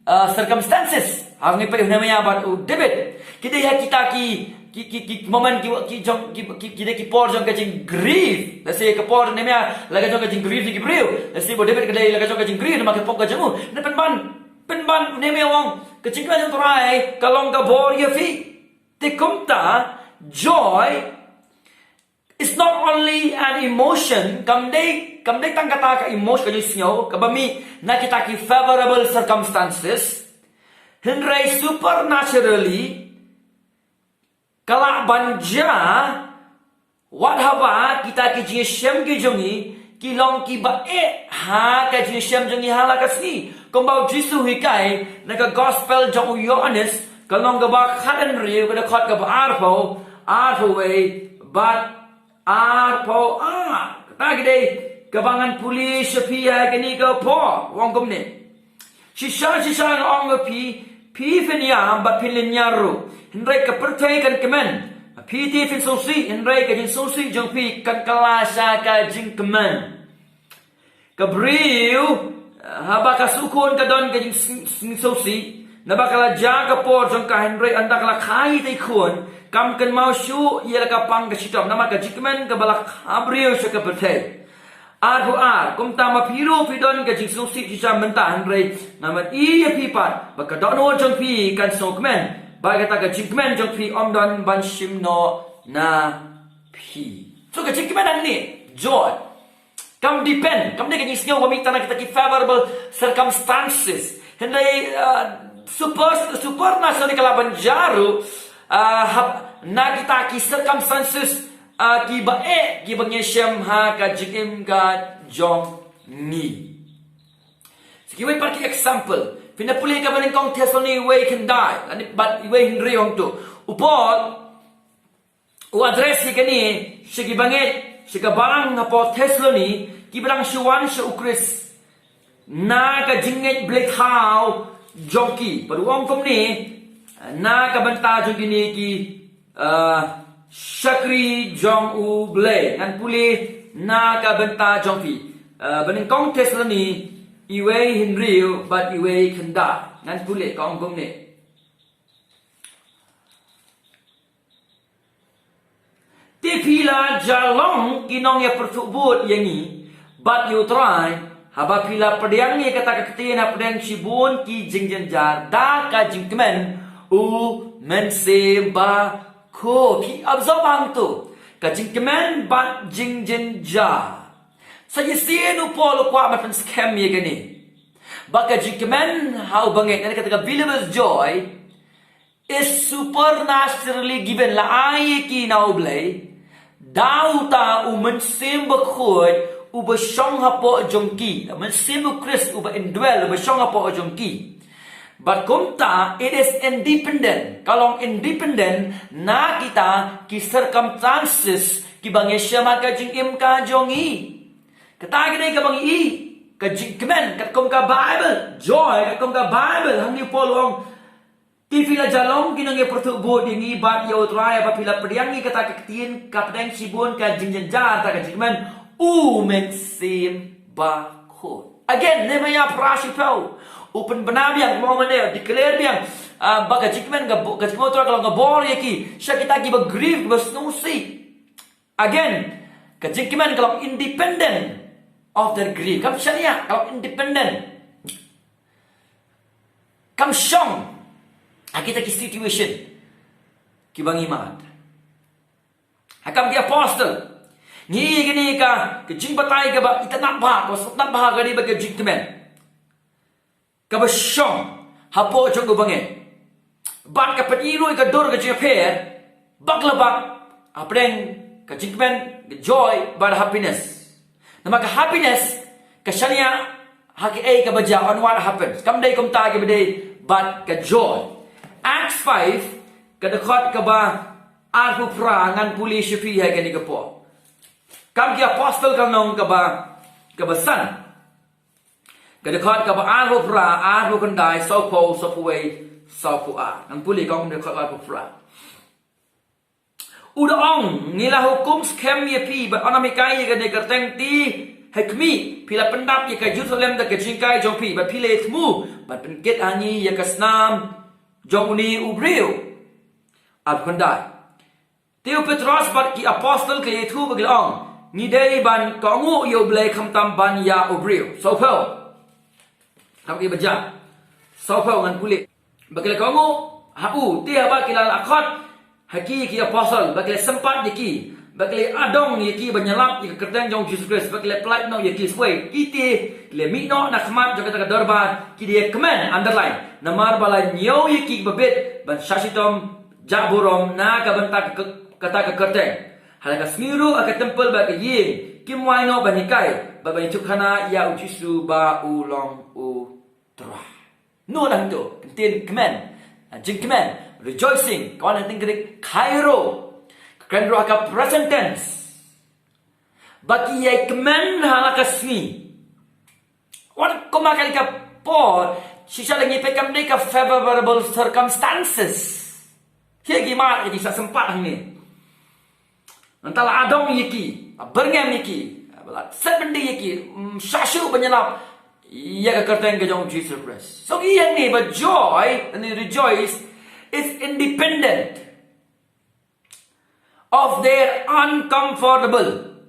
ah, circumstances. Ha ngi peit u Nehemiah bad u David, ki dei ha kita ki, ki, ki, ki moment ki, ki jong, ki, ki, ki dei ki por jong ka jing grief. Let's say ka por Nehemiah la ka jong ka jing grief na ki briew. Let's say ba u David ka dei la ka jong ka jing grief namar ka pop ka jong u. Na pynban, pynban Nehemiah u ong ka jingkmen jong U Trai ka long ka bor ïa phi. Te kumta, joy is not only an emotion, kam dei, kam dei tang kata ka emotion, ka jingsngew kaba mih na kita ki favorable circumstances. Hynrei supernaturally ka lah ban jia wat haba kita ki jingïashem ki jong ngi ki long kiba eh ha ka jingïashem jong ngi ha la ka sngi. Kumba U Jisu u hikai na ka gospel jong u Ïoannis ka lynnong kaba khathynriew ka dkhot kaba arphew, arphew wei bad arphew ar. Kata ka dei kaba ngan pule sha phi ha kane ka por, u ong kumne. Shisha shisha nga ong ïa phi, phi phin ïam bad phin lynñiar ruh, hynrei ka pyrthei kan kmen. Phi te phin sngewsih, hynrei ka jingsngewsih jong phi kan kylla sha ka jingkmen. Ka briew, eh, haba ka shu khun ka don ka jing sng-, sng-, sngewsih, naba ka la jia ka por jong ka, hynrei ynda ka la kha ïa itei i khun, kam kynmaw shuh ïa la ka pang ka shitom, namar ka jingkmen kaba la kha briew sha ka pyrthei. Arphew ar, kumta ma phi ruh phi don ka jingsngewsih shisha mynta, hynrei ngan wan ïa phi pat ba ka dohnud jong phi kan sngewkmen, bad kata ka jingkmen jong phi ym don ban shim noh na phi. So ka jingkmen hangne, joy. Kam depend, kam dei ka jingsngew ba mih tang na kita ki favorable circumstances. Hynrei, uh, super, supernatural ka lah ban jia ruh, uh, hap, na kita ki circumstances, uh, kiba eh, kiba ngi ïashem ha ka jingim ka jong ngi. Sa kiwei pat ki example. Phin da pule ka banyngkong Thessaloni wei khyndai, lane bad wei hynriew hangto. U Paul u address ïa kane sha ki bangeit, sha ka balang hapoh Thessaloni, kiba dang shu wan sha U Khrist na ka jingngeit bleithaw jong ki. Bad u ong kumne na ka bynta jong kine ki, ah, shakri jong U Blei. Ngan pule na ka bynta jong phi. Ah, banyngkong Thessaloni, wei hynriew bad wei khyndai. Ngan pule, ka ong kumne. Te phi la jia long ki nongïapyrthuh bud ïa ngi bad ïa U Trai, haba phi la pdiang ïa kata ka ktien hapdeng shibun ki jingjynjar da ka jingkmen U Mynsiem Bakhuid. Phi absorb hangto ka jingkmen bad jingjynjar. Sa shisien u Paul u kwah ban pynskhem ïa kane, ba ka jingkmen ha u bangeit, lane kata ka believer's joy, is supernaturally given, la ai ïa ki na U Blei da uta U Mynsiem Bakhuid uba shong hapoh jong ki, U Mynsiem U Khrist uba indwell, uba shong hapoh jong ki. Bad kumta, it is independent, ka long independent na kita ki circumstances kiba ngi ïashem ha ka jingim ka jong ngi. Kata ka dei kaba ngi i ka jingkmen katkum ka Baibl, joy katkum ka Baibl. Hangne u Paul u ong, te phi la jia long ki nongïapyrthuh bud ïa ngi bad ïa U Trai, haba phi la pdiang ïa kata ka ktien hapdeng shibun ka jingjynjar da ka jingkmen U Mynsiem Bakhuid. Again, Nehemiah phra shiphew u pynbna biang, mo mane, declare biang, ah, ba ka jingkmen ka bo-, ka jingkmen U Trai ka long ka bor ïa ki, sha kita kiba grief, kiba sngewsih. Again, ka jingkmen ka long independent of their grief. Kam shaniah, ka long independent. Kam shong ha kita ki situation kiba ngi mad. Ha Kam ki Apostle, ngi ïohi kane ka, ka jingbatai kaba itynnad bha, kaba sngewtynnad bha, ka dei ba ka jingkmen kaba shong hapoh jong u bangeit. Bad ka pyni ruh ïa ka dur ka jingïapher bak la bak hapdeng ka jingkmen, ka joy bad happiness. Namar ka happiness ka shaniah ha kaei kaba jia, on what happens. Kam dei kumta kaba dei bad ka joy. Acts five, ka dkhot kaba arphew phra, ngan pule sha phi ha kane ka por. Kam ki Apostol, ka lynnong kaba, kaba san, ka dkhot kaba arphew phra, arphew khyndai, sawphew, sawphew wei, sawphew ar. Ngan pule ka ong, dkhot arphew phra. U da ong, ngi la hukum skhem ïa phi bad ym hikai ïa kane ka kyrteng, te ha khmih, phi la pyndap ïa ka Jerusalem da ka jinghikai jong phi, bad phi la ïa thmu ban pynkit ha ngi ïa ka snam jong une u briew. Arphew khyndai. Te u Petros bad ki Apostol ki la ïathuh bad ki la ong, ngi dei ban kohnguh ïa U Blei khamtam ban ïa u briew. Sawphew. Kam ki ba jia. Sawphew, ngan pule. Ba ki la kohnguh ha u, te haba ki la lah khot ha ki, ki Apostol, ba ki la sympat ïa ki, ba ki la adong ïa ki ban ïalap ïa ka kyrteng jong Jisu Khrist, ba ki la pyllait noh ïa ki. Sawphew. Ki te ki la mih noh na khmat jong kata ka dorbar, ki da ïakmen, underline, namar ba la ñiew ïa ki ba bit ban shah shitom jah burom na ka bynta ka, kata ka kyrteng. Ha la ka sngi ruh ha ka templ bad ka ïing kim wai noh ban hikai bad ban ïathuhkhana ïa u Jisu ba u long u Trai. Nangta ka ktien kmen, jingkmen, rejoicing, ka wan na ka ktien Greek chairo, ka kren ruh ha ka present tense. Ba ki ïai kmen ha la ka sngi. Wat kumba kali ka por, shisha lynti peit kam dei ka favorable circumstances. Ki, ki mat, ki sa sympat hangne. Nangta la adong ïa ki, la byrngem ïa ki, la set byndi ïa ki, mm, shah shuh ban ïalap ïa ka kyrteng ka jong Jisu Khrist. So ïa hangne ba joy, and rejoice is independent of their uncomfortable,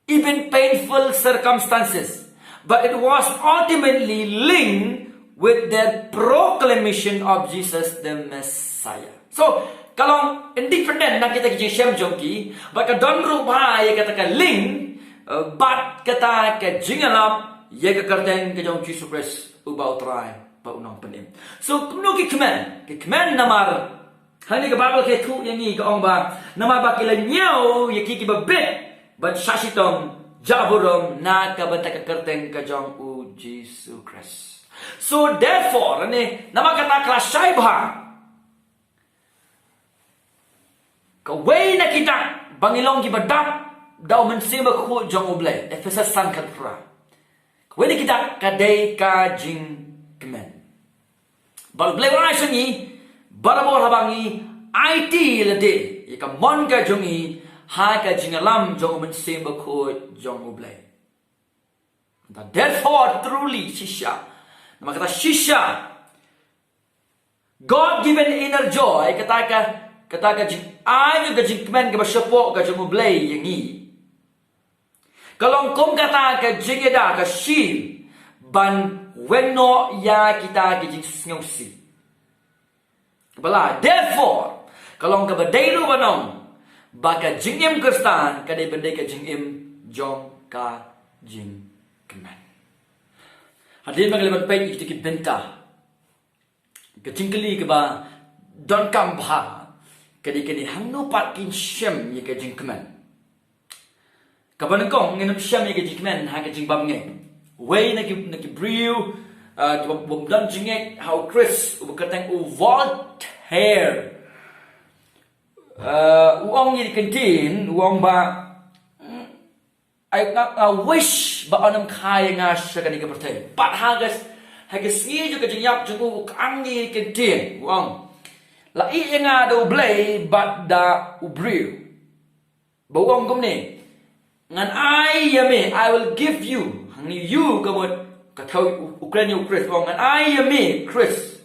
even painful circumstances, but it was ultimately linked with their proclamation of Jesus the Messiah. So ka long independent na kita ki jingshem jong ki, bad ka don ruh bha ïa kata ka link, eh, bad kata ka jingïalap ïa ka kyrteng ka jong Jisu Khrist uba u Trai bad u Nongpynim. So kumno ki kmen, ki kmen namar hangne ka Baibl ka ïathuh ïa ngi, ka ong ba namar ba ki la ñiew ïa ki, ki ba bit ban shah shitom jah burom na ka bynta ka kyrteng ka jong u Jisu Khrist. So therefore, hangne namar kata ka la shai bha. Kawei na kita ba ngi long ki ba dap da u Mynsiem Bakhuid jong U Blei, Ephesus san khatphra. Kawei na kita ka dei ka jingkmen. Bad U Blei u ai sha ngi barabor haba ngi aiti lade ïa ka mon ka jong ngi ha ka jingïalam jong u Mynsiem Bakhuid jong U Blei. Therefore, truly, shisha. Namar kata shisha, God given inner joy, kata ka, kata ka jing, ai ka jingkmen kaba shapoh ka jong U Blei ïa ngi, ka long kum kata ka jingïada, ka shield ban weng noh ïa kita ki jingsngewsih. Bala, therefore, ka long kaba dei ruh ban ong ba ka jingim Khristan ka dei ban dei ka jingim jong ka jingkmen. Hadien ba ngi la ban peit ïa kita ki bynta, ka jingkylli kaba donkam bha ka dei kane, hangno pat kin shem ïa ka jingkmen. Kaba nyngkong, ngin ym shem ïa ka jingkmen ha ka jingbymngeit. Wei na ki, na ki briew, ah, kiba bym don jingngeit ha u Khrist, uba kyrteng u Voltaire. Ah, u ong ïa ka ktien, u ong ba, "I, I, I wish ba yn ym kha ïa nga sha kane ka pyrthei." Pat ha ka, ha ka sngi jong ka jingïap jong u, u kang ïa ka ktien, u ong, "La ïeh ïa nga da U Blei bad da u briew." Ba u ong kumne, "Ngan ai ïa me, I will give you." Hangne you ka mut ka thew u, u kren ïa u Khrist, u ong, "Ngan ai ïa me, Khrist,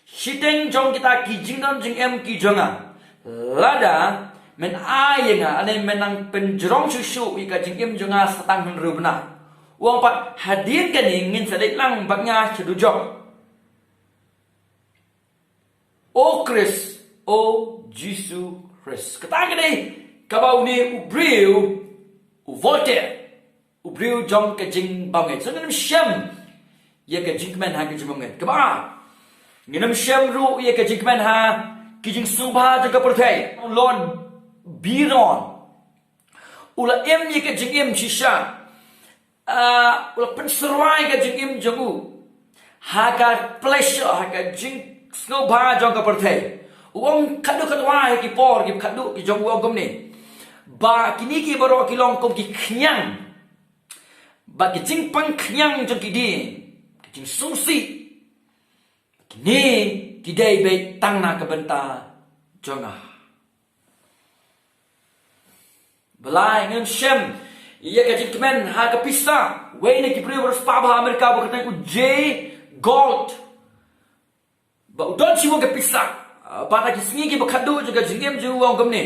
shiteng jong kita ki jingdon jingem ki jong nga. Lada men ai ïa nga, lane men nang pynjrong shuh shuh ïa ka jingim jong nga sa tang hynriew bnai." U ong pat, "Hadien kane ngin sa leit lang bad nga sha dujok." O Khrist, O Jisu Khrist. Kata ka dei kaba une u briew, u Voltaire, u briew jong ka jingbymngeit. So ngin ym shem ïa ka jingkmen ha ka jingbymngeit. Kaba ar, ngin ym shem ruh ïa ka jingkmen ha Ki jingsngewbha jong ka pyrthei. Lord Byron u la im ïa ka jingim shisha. Ah, u la pynsyrwa ïa ka jingim jong u ha ka pleasure, ha ka jingsngewbha jong ka pyrthei. U ong khadduh khadduh ha ki por ki khadduh ki jong u, ong kumne: Ba kine ki baroh ki long kum ki khñiang, ba ki jingpang khñiang jong ki dieng, ki jingsngewsih, kine ki dei beit tang na ka bynta jong nga. Balei ngim shem ïa ka jingkmen ha ka pisa? Wei na ki briew ba riewspah bha Amerika ba kyrteng u Jay Gould, ba u don shibun ka pisa, ah, bad ha ki sngi kiba khadduh jong ka jingim jong u, u ong kumne: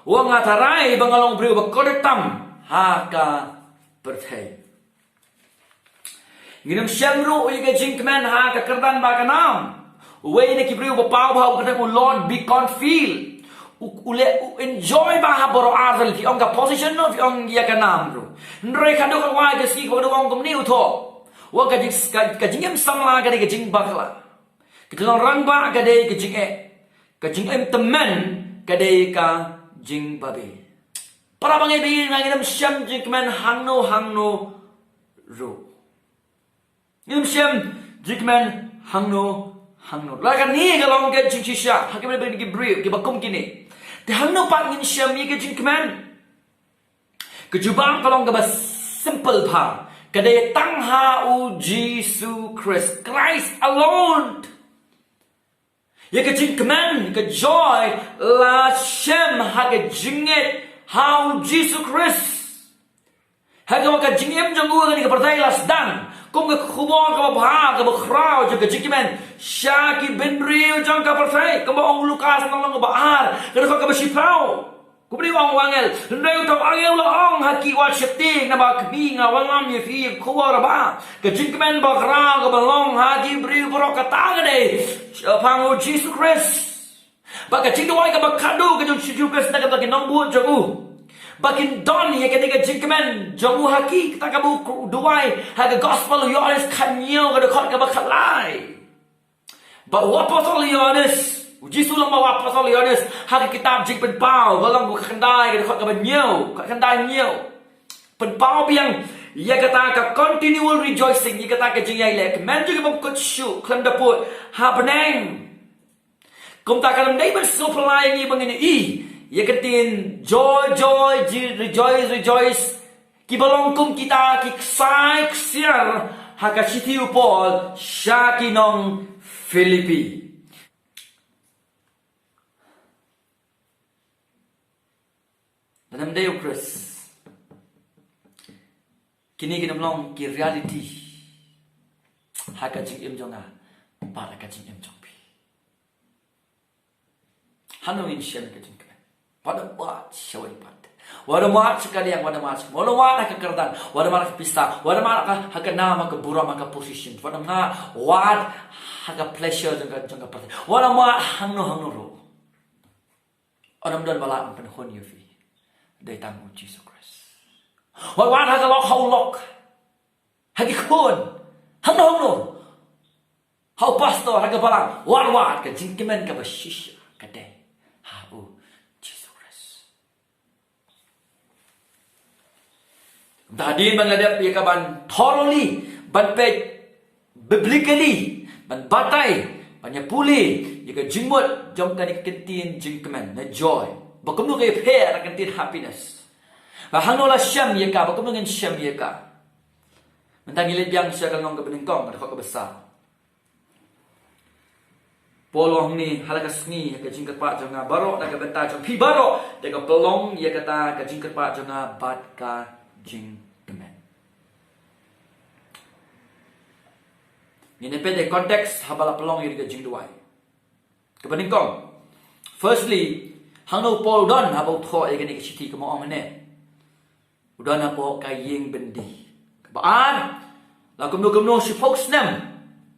U ong, nga tharai ba nga long briew ba kordor tam ha ka pyrthei. Ngin ym shem ruh ïa ka jingkmen ha ka kyrdan bad ka nam. Uwei na ki briew ba paw bha u kyrteng u Lord Beaconsfield, u, u leh, u enjoy bha ha baroh ar sien, phi ong ka position ruh, phi ong ïa ka nam ruh. Hynrei khadduh ka wai ka sngi, khadduh, u ong kumne u thoh. U ong ka jing, ka, ka jingim samla ka dei ka jingbakla. Ka jinglong rangbah ka dei ka jingeh. Ka jingim tymmen ka dei ka jingbabe. Para bangeit, ngin ym shem jingkmen hangno hangno ruh. Ngin ym shem jingkmen hangno hangno. La kane ka long ka jingshisha ha ki briew, ki briew kiba kum kine. Te hangno pat ngin shem ïa ka jingkmen? Ka jubab ka long kaba simple bha. Ka dei tang ha u Jisu Khrist. Christ alone. Ïa ka jingkmen, ka joy, la shem ha ka jingngeit ha u Jisu Khrist. Ha kaba ka jingim jong u ha kane ka pyrthei la sdang kum ka khubor kaba bha, kaba khraw jong ka jingkmen sha ki bynriew jong ka pyrthei. Kumba ong u Lukas, lynnong kaba ar, ka dkhot kaba shiphew. Kumba ong u angel, hynrei uta u angel u la ong ha ki: Wat sheptieng, naba kane nga wallam ïa phi ïa ka khubor kaba bha, ka jingkmen bakhraw kaba long ha ki briew baroh, kata ka dei shaphang u Jisu Khrist. Bad ka jingduwai kaba khadduh ka jong u Jisu Khrist na ka bynta ki nongbud jong u, ba kin don ïa kane ka jingkmen jong u ha ki, kata kaba u duwai ha ka Gospel u Ïoannis khathynñiew, ka dkhot kaba khatlai. Ba u Apostol Ïoannis, u Jisu u ong ba u Apostol Ïoannis ha ka kitab Jingpynpaw, ka lynnong kaba khatkhyndai, ka dkhot kaba hynñiew, khatkhyndai hynñiew, pynpaw biang ïa kata ka continual rejoicing, ïa kata ka jingïailehkmen jong ki bym kut shuh khlem da pud ha bneng. Kumta kan ym dei ban sngewphylla ïa ngi ba ngin ïohi ïa ka ktien joy, joy, ji-, rejoice, rejoice, kiba long kum kita ki ksai ksiar ha ka shithi u Paul sha ki nong Philippi. Lada ym dei u Khrist, kine kin ym long ki reality ha ka jingim jong nga bad ha ka jingim jong phi. Hangno ngin shem ka jingkmen? Wat ym wad shawei pat. Wat ym wad sha ka liang, wat ym wad sha, wat ym wad ha ka kyrdan, wat ym wad ha ka pisa, wat ym wad ha ka, ha ka nam, ha ka burom, ha ka position. Wat ym wad ha ka pleasure jong ka, jong ka pyrthei. Wat ym wad hangno hangno ruh. Wat ym don ba lah ban pynhun ïa phi. Dei tang u Jisu Khrist. Wat ym wad ha ka lok ha u lok, ha ki khun, hangno hangno, ha u pastor, ha ka balang. Wat ym wad, ka jingkmen kaba shisha ka dei ha u Jisu Khrist. Kumta hadien ba nga la dep ïa ka ban thoroughly, ban peit biblically, ban batai, ban ïa pule ïa ka jingmut jong kane ka ktien jingkmen, na joy, ba kumno ka ïapher na ka ktien happiness, ba hangno la shem ïa ka, ba kumno ngin shem ïa ka. Mynta ngin leit biang sha ka lynnong kaba nyngkong, ka dkhot kaba saw. Paul u ong hangne: Ha la ka sngi, ha ka jingkyrpad jong nga baroh, na ka bynta jong phi baroh, te ka pynlong ïa kata ka jingkyrpad jong nga bad ka jingkmen. Ngin ïa peit ïa ka context haba la pynlong ïa ka jingduwai. Kaba nyngkong, firstly, hangno u Paul u don haba u thoh ïa kane ka shithi? Kumba ong hangne, u don hapoh ka ïing byndi. Kaba ar, la kumno kumno shiphew snem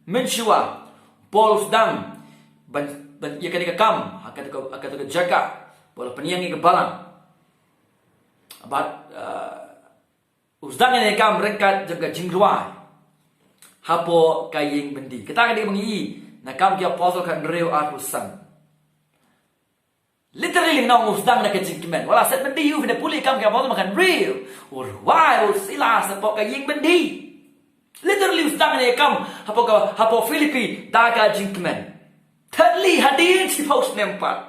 mynshuwa, Paul u sdang ban, ban ïa kane ka kam ha kata ka, ha kata ka jaka. Paul u pynïeng ïa ka balang. Bad, uh, u sdang ïa kane ka kam ryngkat jong ka jingrwai hapoh ka ïing byndi. Kata ka dei ba ngi i na Kam ki Apostol khathynriew, arphew san. Literally nong u sdang na ka jingkmen. Wat la set byndi, u pynpule kam ka botol makan riu. U rwai u sila sa pok ka ïing byndi. Literally u sdang na kam hapoh ka, hapoh Philippi da ka jingkmen. Thiedly hadien shiphew snem pat,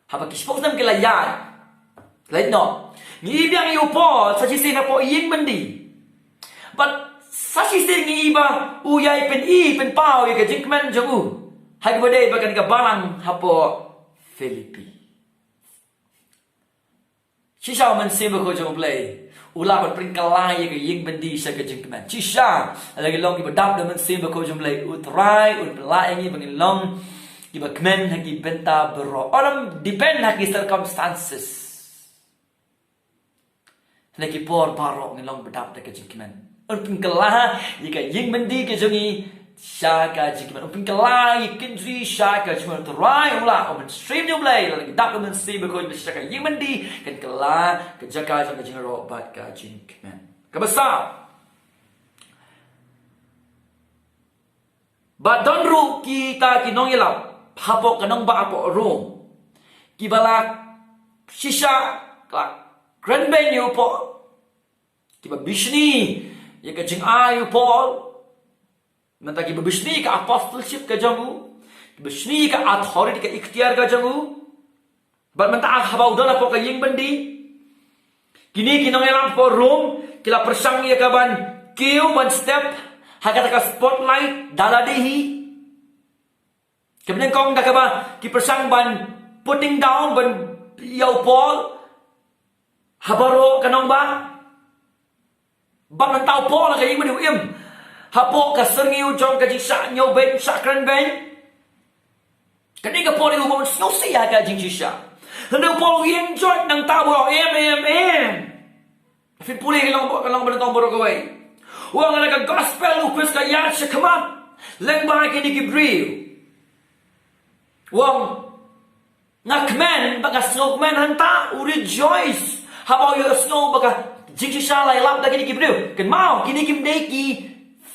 haba ki shiphew snem ki la ïaid, leit noh, ngi i biang ïa u Paul sa shisien hapoh ïing byndi. Bad sa shisien ngi i ba u ïai pyni pynpaw ïa ka jingkmen jong u ha kaba dei bad kane ka balang hapoh Philippi. Shisha u Mynsiem Bakhuid jong U Blei u lah ban pynkylla ïa ka ïing byndi sha ka jingkmen. Shisha, lada ngi long kiba dap da u Mynsiem Bakhuid jong U Blei, U Trai un pynlah ïa ngi ba ngin long kiba kmen ha ki bynta baroh. Ym depend ha ki circumstances. Na ki por baroh ngin long ba dap da ka jingkmen. Un pynkylla ïa ka ïing byndi ka jong ngi sha ka jingkmen. Un pynkylla ïa ka kynji sha ka jingkmen. U Trai u lah, u Mynsiem jong U Blei, lada ngi dap da u Mynsiem Bakhuid sha ka ïing byndi, kan kylla ka jaka jong ka jingïaroh bad ka jingkmen. Kaba saw, ba don ruh kita ki nongïalam hapoh ka nongbah hapoh Rom kiba la shisha, ka la kren beiñ ïa u Paul, kiba bishni ïa ka jingai u Paul. Mynta kiba bishni ka apostleship ka jong u, kiba bishni ka authority, ka iktiar ka jong u. Bad mynta haba u don hapoh ka ïing byndi, kine ki nongïalam hapoh Rom ki la pyrshang ïa ka ban kiew ban step ha kata ka spotlight da lade hi. Kaba nyngkong da kaba ki pyrshang ban putting down ban ïa u Paul ha baroh ka nongbah. Bad mynta u Paul ha ka ïing byndi u im hapoh ka syrngiew jong ka jingshah ñiew beiñ, shah kren beiñ. Kane ka por u bym sngewsih ha ka jingshisha. Hynrei u Paul u enjoy, nangta u ong, em, em, em. Phin pule ka long, ka long ba nyngkong baroh kawei. U ong lada ka gospel u Khrist ka ïaid shakhmat lyngba kine ki briew, u ong, nga kmen bad nga sngewkmen hangta, u rejoice haba u ïohsngew ba ka jingshisha la ïalap da kine ki briew. Kynmaw, kine kim dei ki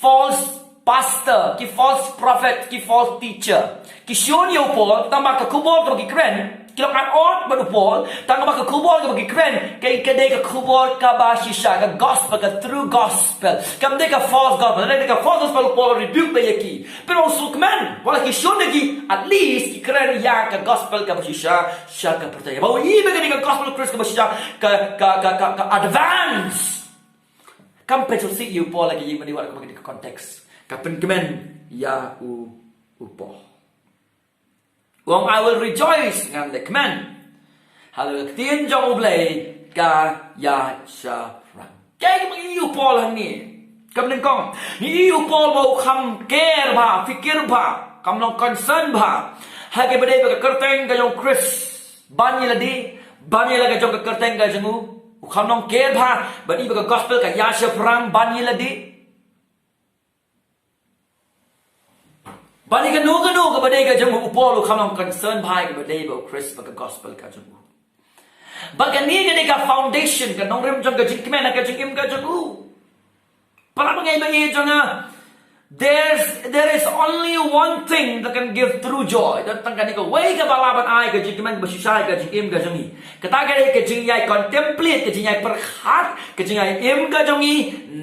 false pastor, ki false prophet, ki false teacher. Ki shun ïa u Paul tang ba ka khubor kaba ki kren, ki long ain ot bad u Paul tang ba ka khubor kaba ki kren ka, ka dei ka khubor kaba shisha, ka gospel, ka true gospel. Kam dei ka false gospel. Lada dei ka false gospel u Paul u rebuke bha ïa ki. Pynban u sngewkmen, wat la ki shun ïa ki, at least ki kren ïa ka gospel kaba shisha sha ka pyrthei. Ba u ïohi ba kane ka gospel Khrist kaba shisha ka, ka, ka, ka, ka advance. Kam pynsngewsih ïa u Paul ha ka ïing byndi wat ha kaba kane ka context. Ka pynkmen ïa u, u Paul. U ong, I will rejoice, ngan da kmen halor ka ktien jong U Blei ka ïaid shaphrang. Kaei kaba ngi ïohi ïa u Paul hangne? Kaba nyngkong, ngi ïohi ïa u Paul ba u kham care bha, fikir bha, kham long concern bha ha kaba dei bad ka kyrteng ka jong u Khrist ban ïalade, ban ïalade ka jong ka kyrteng ka jong u. U kham long care bha ban ïa ba ka gospel ka ïaid shaphrang, ban ïalade. Ban ïa kano kano kaba dei ka jong u, u Paul u kham long concern bha ïa kaba dei bad u Khrist bad ka gospel ka jong u. Bad kane ka dei ka foundation, ka nongrim jong ka jingkmen ha ka jingim ka jong u. Para bangeit ba ïeit jong nga, there's, there is only one thing that can give true joy. Don tang kane kawei kaba lah ban ai ka jingkmen kaba shisha ha ka jingim ka jong ngi. Kata ka dei ka jingïai contemplate, ka jingïai pyrkhat, ka jingïai im ka jong ngi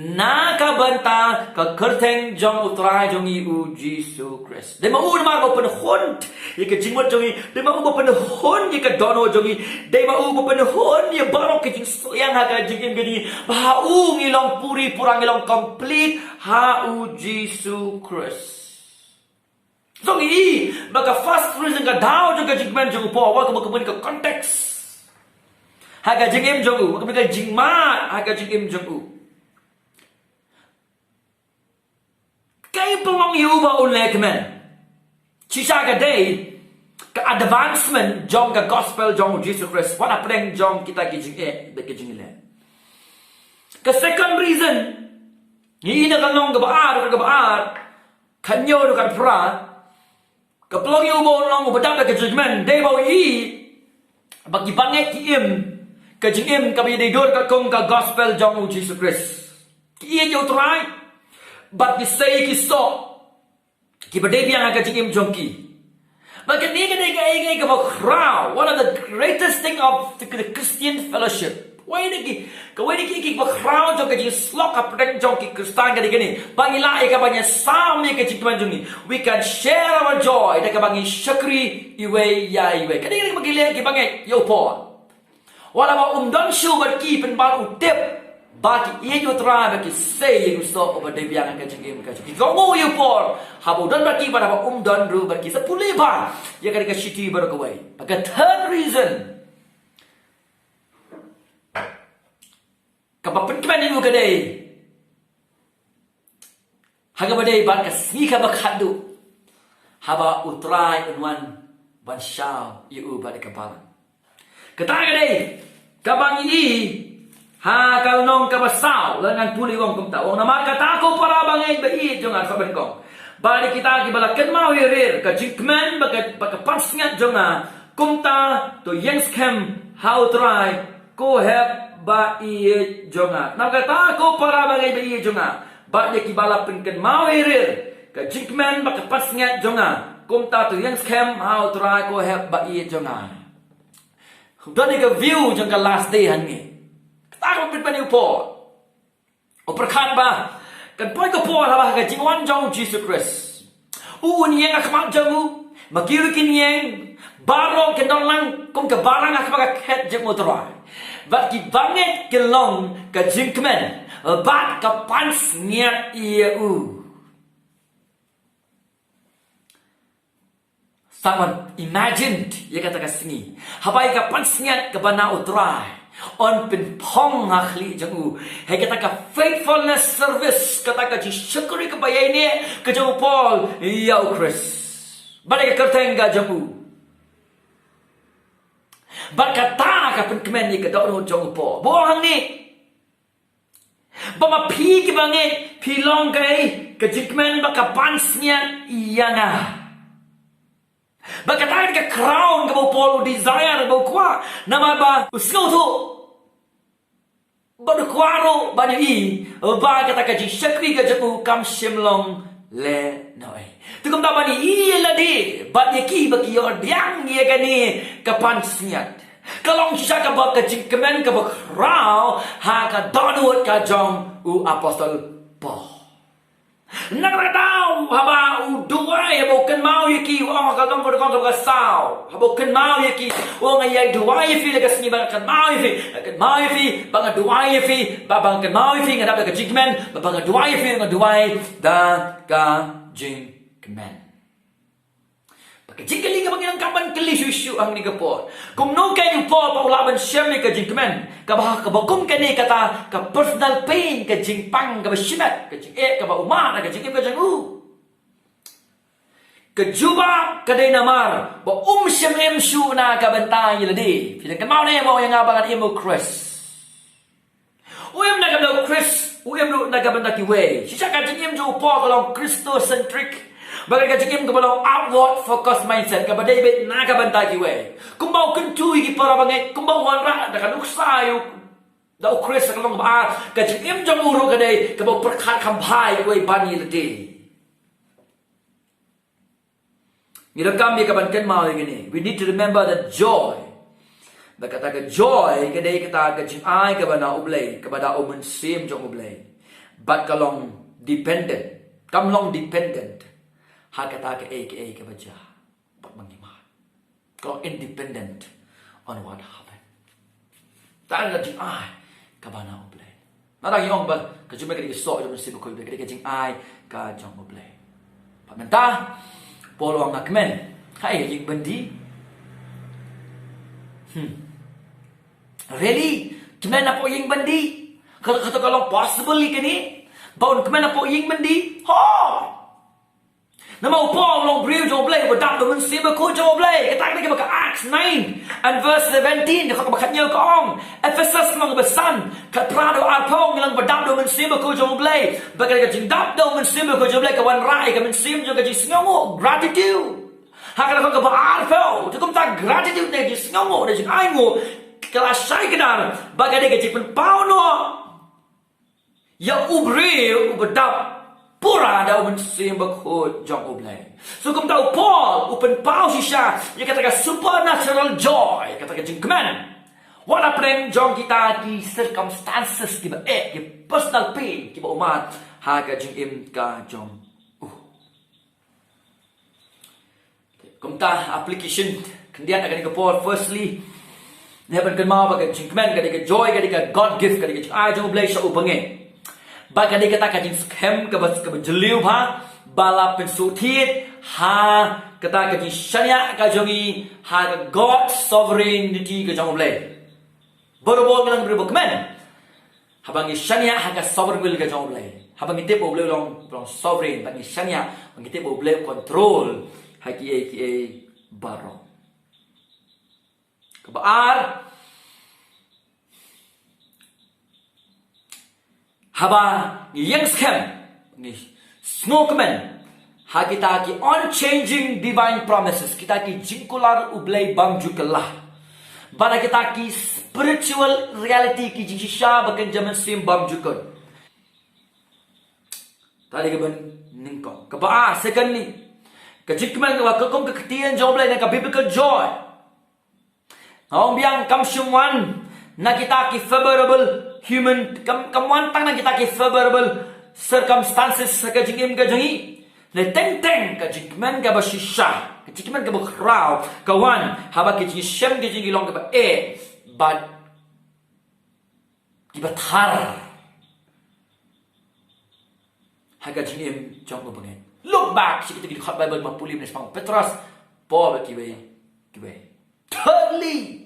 na ka bynta ka kyrteng jong U Trai jong ngi U Jisu Khrist. Dei ma u namar ba u pynhun ïa ka jingmut jong ngi, dei ma u ba pynhun ïa ka dohnud jong ngi, dei ma u ba pynhun ïa baroh ka jingsliang ha ka jingim ka jong ngi, ba ha u ngi long puri pura, ngi long complete ha U Jisu Khrist. So ngi i ba ka first reason, ka daw jong ka jingkmen jong u Paul, wat kumno kumno ka context ha ka jingim jong u, wat kumno ka jingmad ha ka jingim jong u. Kaei pynlong ïa u ba u leh kmen? Shisha ka dei ka advancement jong ka gospel jong U Jisu Khrist wat hapdeng jong kita ki jingeh bad ki jingeh. Ka second reason, ngi i na ka lynnong kaba ar, kaba ar, khathynñiew, khatphra. Ka pynlong ïa u ba u long uba dap da ka jingkmen dei ba u i ba ki bangeit ki im ka jingim kaba ïadei dur katkum ka gospel jong U Jisu Khrist. Ki ïeit ïa U Trai bad ki sei ki soh kiba dei biang ha ka jingim jong ki. Ba kane ka dei ka ei ka ei kaba khraw. One of the greatest thing of the, the Christian fellowship. Wei na ki, kawei na ki ei ka ei kaba khraw jong ka jingïasyllok hapdeng jong ki Khristan ka dei kane. Ba ngi lah ïa kaba ngi sam ïa ka jingkmen jong ngi. We can share our joy da kaba ngi shakri iwei ïa iwei. Ka dei kane kaba ngi leh ki bangeit ïa u Paul. Wat haba um don shuh bad ki, pynban u tip ba ki ïeit ïa u Trai, ba ki sei ïa u soh uba dei biang ha ka jingim ka jong ki. Kumno ïa u Paul, haba u don bad ki bad haba um don ruh bad ki, sa pule bha ïa kane ka shithi baroh kawei. Bad ka third reason kaba pynkmen ïa u ka dei ha kaba dei bad ka sngi kaba khatduh, haba u Trai un wan ban shaw ïa u bad ka balang. Kata ka dei kaba ngi i ha ka lynnong kaba saw, lada ngan pule, u ong kumta, u ong, namar kata, ko para bangeit ba ïeit jong nga, sa nyngkong, ba dei kita kiba la kynmaw ïa rir ka jingkmen bad ka, bad ka pansngiat jong nga, kumta to ïeng skhem ha u Trai, ko hep ba ïeit jong nga. Namar kata, ko para bangeit ba ïeit jong nga, bad ïa kiba la pynkynmaw ïa rir ka jingkmen bad ka pansngiat jong nga, kumta to ïeng skhem ha u Trai, ko hep ba ïeit jong nga. Don ïa ka view jong ka last day hangne. Kata ka pynkmen ïa u Paul. U pyrkhat ba kan poi ka por haba ha ka jingwan jong u Jisu Khrist, u un ïeng ha khmat jong u, ma ki ruh kin ïeng, baroh kin don lang kum ka balang ha kaba ka khet jong u Trai. Bad ki bangeit kin long ka jingkmen bad ka pansngiat ïa u. Someone imagined ïa kata ka sngi, haba ïa ka pansngiat kaba na u Trai yn pynphong ha khlieh jong u. Hei, kata ka faithfulness service, kata ka jingshakri kaba ïaineh ka jong u Paul ïa u Khrist. Bad ïa ka kyrteng ka jong u. Bad kata ka pynkmen ïa ka dohnud jong u Paul. Ba u ong hangne, ba ma phi ki bangeit, phi long kaei, ka jingkmen bad ka pansngiat ïa nga. Bad kata ka crown kaba u Paul u desire, ba u kwah. Namar ba u sngewthuh, bad u kwah ruh ban ïohi ba kata ka jingshakri ka jong u kam shym long lehnohei. Te kumta ban ïohi ïa lade bad ïa ki ba ki ïoh pdiang ïa kane ka pansngiat, ka long shisha kaba ka jingkmen kaba khraw ha ka dohnud ka jong u Apostol Paul. Nang, la dei haba u duwai, haba u kynmaw ïa ki, u ong ha ka lynnong kaba nyngkong, kaba saw, haba u kynmaw ïa ki, u ong, nga ïai duwai ïa phi la ka sngi, ba nga kynmaw ïa phi, nga kynmaw ïa phi, ba nga duwai ïa phi, ba, ba nga kynmaw ïa phi, nga dap da ka jingkmen, ba, ba nga duwai ïa phi, nga duwai da ka jingkmen. Ba ka jingkylli kaba ngi donkam ban kylli shuh shuh hangne ka por, kumno kein u Paul ba u lah ban shem ïa ka jingkmen kaba, kaba kum kane, kata ka personal pain, ka jingpang kaba shimet, ka jingeh kaba u mad ha ka jingim ka jong u? Ka jubab ka dei namar ba um shym im shuh na ka bynta ïa lade. Phi dang kynmaw ne, ba u ong ïa nga ba ngan im u Khrist. U im na ka bynta u Khrist, u im ruh na ka bynta kiwei. Shisha ka jingim jong u Paul ka long Christocentric. Bad ka jingim kaba long outward focus mindset, kaba dei beit na ka bynta kiwei. Kumba u kyntu ïa ki para bangeit, kumba u wanrah da ka nuksa ïa u, da u Khrist, ka long kaba ar. Ka jingim jong u ruh ka dei kaba u pyrkhat kham bha ïa kiwei ban ïa lade. Ngi donkam ïa ka ban kynmaw ïa kine. We need to remember that joy. Ba kata ka joy ka dei kata ka jingai kaba na U Blei, kaba da U Mynsiem jong U Blei. Bad ka long dependent. Kam long dependent ha kata kaei kaei kaba jia bad ba ngi mad. Ka long independent on what happened. Tang ka jingai kaba na U Blei. Ngi dang ong ba ka jingmut ka dei ka soh jong U Mynsiem Bakhuid, ka dei ka jingai ka jong U Blei. Bad mynta Paul u ong nga kmen. Haei, ïing byndi? Hmm. Really? Kmen hapoh ïing byndi? Ka, ka, ka long possible ïa kane? Ba un kmen hapoh ïing byndi? Hooid. Namar u Paul u long briew jong U Blei, uba dap da U Mynsiem Bakhuid jong U Blei. Kata ka dei kaba ka Acts nine and verse seventeen, ka kaba khathynñiew ka ong. Ephesus lynnong kaba san, khatphra haduh arphew, ngi long ba dap da U Mynsiem Bakhuid jong U Blei. Bad ka dei ka jingdap da U Mynsiem Bakhuid jong U Blei ka wanrah ïa ka mynsiem jong ka jingsngewnguh, gratitude. Ha ka lynnong kaba arphew, te kumta gratitude ne jingsngewnguh ne jingainguh ka la shai kdar, ba ka dei ka jingpynpaw noh ïa u briew uba dap pura da u Mynsiem Bakhuid jong U Blei. So kumta u Paul u pynpaw shisha ïa kata ka supernatural joy, kata ka jingkmen. Wat hapdeng jong kita ki circumstances kiba eh, ki personal pain kiba u mad ha ka jingim ka jong u. Kumta application khyndiat ha kane ka por, firstly, ngi hap ban kynmaw ba ka jingkmen ka dei ka joy, ka dei ka God gift, ka dei ka jingai jong U Blei sha u bangeit. Ba ka dei kata ka jingskhem kaba, kaba jylliew bha ba la pynsngewthuh ha kata ka jingshaniah ka jong ngi ha ka God sovereignty ka jong U Blei. Barabor ngi long ki briew ba kmen haba ngi shaniah ha ka sovereign will ka jong U Blei. Haba ngi tip ba U Blei u long, u long sovereign, ba ngi shaniah, ba ngi tip ba U Blei u control ha kiei kiei baroh. Kaba ar, haba ngi ïeng skhem, ngi sngewkmen ha kita ki unchanging divine promises, kita ki jingkular U Blei bymjukut lah, bad ha kita ki spiritual reality, ki jingshisha ba kynja mynsiem bymjukut. Kata ka dei kaba nyngkong. Kaba ar, secondly, ka jingkmen kaba katkum ka ktien jong U Blei ne ka biblical joy. Nga ong biang, kam shym wan na kita ki favorable human, kam, kam wan tang na kita ki favorable circumstances ha ka jingim ka jong ngi. Hynrei teng teng ka jingkmen kaba shisha, ka jingkmen kaba khraw ka wan haba ka jingshem ka jong ngi ka long kaba eh bad kiba thar ha ka jingim jong u bangeit. Look back, shi kita ki dkhot Baibl, ma pule ne shaphang Petros, Paul bad kiwei kiwei. Thirdly,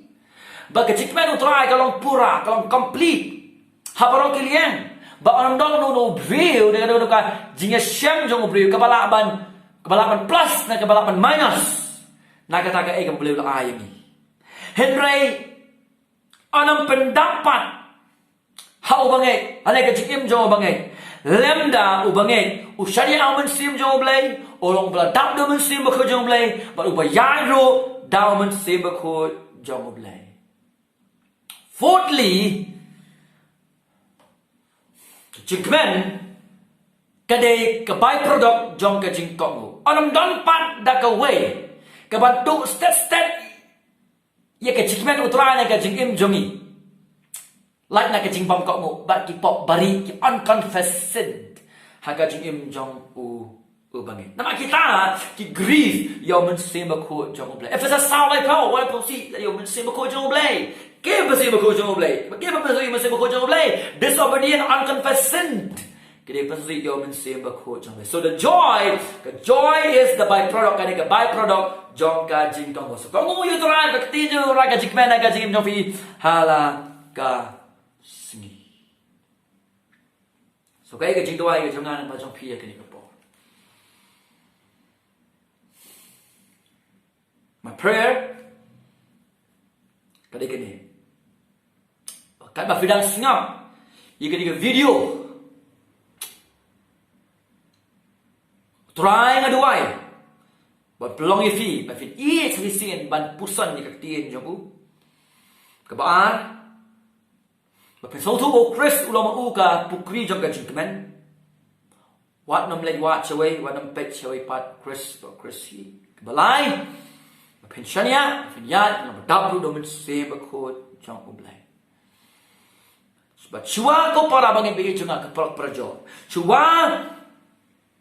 ba ka jingkmen U Trai ka long pura, ka long complete ha baroh ki liang. Ba ym don uno uno u briew ne ka don ka jingïashem jong u briew kaba lah ban, kaba lah ban plus ne kaba lah ban minus na kata kaei kaba U Blei u la ai ïa ngi. Hynrei ym pyndap pat ha u bangeit, ha ka jingim jong u bangeit, lymda u bangeit u shaniah ha u Mynsiem jong U Blei, u long uba la dap da u Mynsiem Bakhuid jong U Blei, bad uba ïaid ruh da u Mynsiem Bakhuid jong U Blei. Fourthly, ka jingkmen ka dei ka byproduct jong ka jingkohnguh. Ym don pat da kawei kaban tuh stet stet ïa ka jingkmen U Trai na ka jingim jong ngi, lait na ka jingbymkohnguh bad ki pop bari, ki unconfessed sin ha ka jingim jong u, u bangeit. Namar kita ki grieve ïa u Mynsiem Bakhuid jong U Blei. Ephesus saw, laiphew, wat la pynsngewsih ïa u Mynsiem Bakhuid jong U Blei. Ki Mynsiem Bakhuid jong U Blei. Ki Mynsiem Bakhuid jong U Blei. Disobedient, unconfessed sin. Ki dei pynsngewsih ïa u Mynsiem Bakhuid jong U Blei. So the joy, the joy is the byproduct, ka dei ka byproduct jong ka jingkohnguh. So kohnguh ïa U Trai, ka ktien jong U Trai, ka jingkmen ha ka jingim jong phi ha la ka sngi. So kaei ka jingduwai ka jong nga bad jong phi ha kane ka por? My prayer ka dei kane. Katba phi dang sngap ïa kane ka video, U Trai nga duwai ban pynlong ïa phi ba phin ïeit shisien ban puson ïa ka ktien jong u. Kaba ar, ba phin sngewthuh ba U Khrist u long ma u ka pukri jong ka jingkmen. Wat nym leit wad shawei, wat nym peit shawei pat, Khrist, ba Khrist hi. Kaba lai, ba phin shaniah, ba phin ïaid, ba dap ruh da u Mynsiem Bakhuid jong U Blei. Bad shuwa, ko para bangeit baieit jong nga, ko para, para jong, shuwa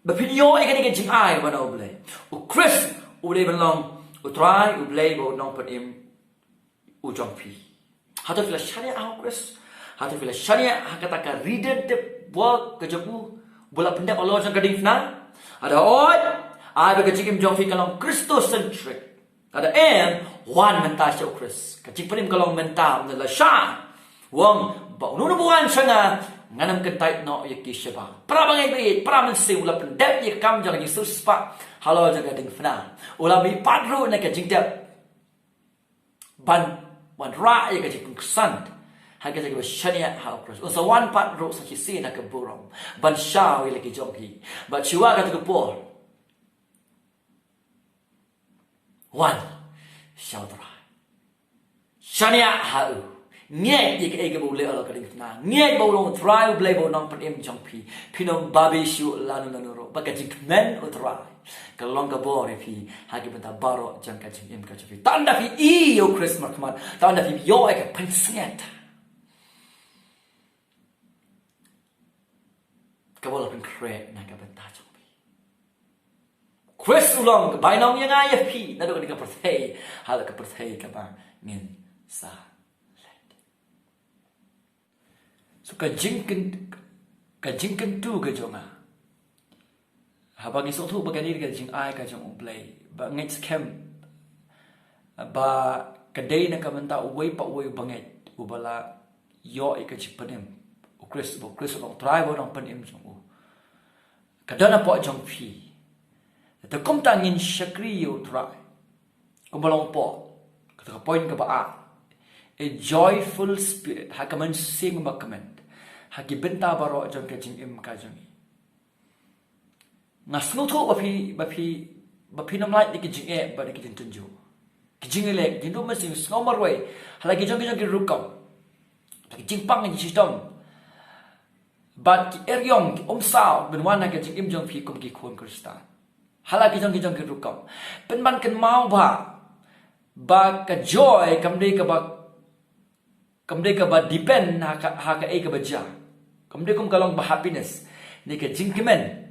ba phin ïoh ïa kane ka jingai ba na U Blei, U Khrist u dei ban long U Trai, U Blei bad U Nongpynim u jong phi. Hato phi la shaniah ha U Khrist? Hato phi la shaniah ha kata ka redemptive work ka jong u ba la pyndep halor jong ka diengphna? Lada hooid, ai ba ka jingim jong phi kan long Christocentric. Lada em, wan mynta sha U Khrist. Ka jingpynim ka long mynta, ym lashai. U ong, ba uno uno uba wan sha nga, ngan ym kyntait noh ïa ki shabar. Para bangeit baieit, para mynsiem, u la pyndep ïa ka kam jong ka jingsiewspah halor jong ka diengphna. U la mihpat ruh na ka jingtep ban wanrah ïa ka jingpynksan ha ka jingïashaniah ha U Khrist. Un sa wan pat ruh sa shisien ha ka burom ban shaw ïa la ki jong phi. Bad shuwa kata ka por, wan sha U Trai. Shaniah ha u. Ngeit ïa kaei kaba u leh halor ka diengphna. Ngeit ba u long u Trai u Blei ba u nongpynim jong phi. Phin ym babe shuh lano lano ruh. Ba ka jingkmen u Trai ka long ka bor ïa phi ha ki bynta baroh jong ka jingim ka jong phi. Tang da phi ïoh Khrist markhmat, tang da phi ïoh ïa ka pynsngiat kaba la pynkhreh na ka bynta jong phi. Khrist u long ka bainong ïa nga ïa phi naduh kane ka pyrthei haduh ka pyrthei kaba ngin sa leit. So ka jingkyn, ka jingkyntu ka jong nga, haba ngi sngewthuh ba kane ka jingai ka jong U Blei, ba ngeit skhem ba ka dei na ka bynta uwei pa uwei u bangeit uba la ïoh ïa ka jingpynim. U Khrist, u Khrist u long u Trai ba u nongpynim jong u. Ka don hapoh jong phi. Te kumta ngin shakri ïa u Trai. Kumba long hapoh kata ka point kaba ar, a joyful spirit, ha ka mynsiem bakmen ha ki bynta baroh jong ka jingim ka jong ngi. Nga sngewthuh ba phi, ba phi, ba phin ym lait na ki jingeh bad na ki jingtynjuh, ki jingïaleh, ki jingduh mynsiem, sngew marwei ha la ki jong ki jong ki rukom, ki jingpang, ki jingshitom bad ki eriong, ki umsaw ban wan ha ka jingim jong phi kum ki khun Khristan. Ha la ki jong ki jong ki rukom, pynban kynmaw ba, ba ka joy kam dei kaba, kam dei kaba depend ha ka, ha kaei kaba jia. Kam dei kum ka long ba happiness ne ka jingkmen.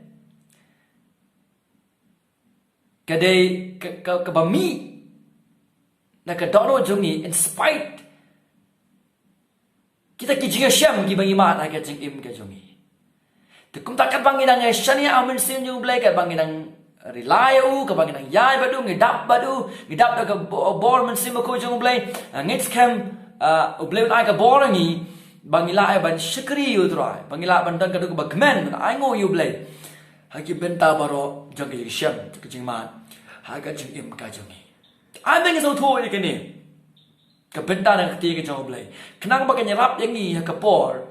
Ka dei ka, ka, kaba mih na ka dohnud jong ngi in spite kita ki jingïashem kiba ngi mad ha ka jingim ka jong ngi. Te kumta katba ngi dang ïashaniah ha u Mynsiem jong U Blei, katba ngi dang rely ïa u, katba ngi dang ïaid bad u, ngi dap bad u, ngi dap da ka bo-, bor Mynsiem Bakhuid jong U Blei. Ah, ngeit skhem, ah, U Blei un ai ka bor ha ngi ba ngi lah ban shakri ïa u Trai, ba ngi lah ban don ka duk bakmen, ban ainguh ïa U Blei ha ki bynta baroh jong ka jingshem, ka jingmad ha ka jingim ka jong ngi. Ai ba ngi sngewthuh ïa kane ka bynta na ka kti ka jong U Blei, khnang ba kan ïarap ïa ngi ha ka por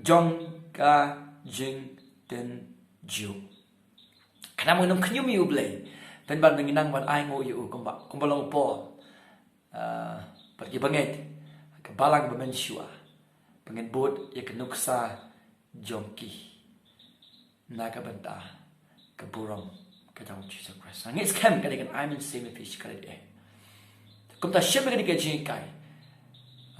jong ka jingtynjuh. Khnang ba ngin ym khñium ïa U Blei, pynban ba ngin nang ban ainguh ïa u kumba, kumba long u Paul, ah, bad ki bangeit ha ka balang ba mynshuwa, ba ngin bud ïa ka nuksa jong ki na ka bynta ka burom ka jong U Jisu Khrist. Nga ngeit skhem ka dei kan ai mynsiem ïa phi shikatdei. Kumta shim ïa kane ka jinghikai,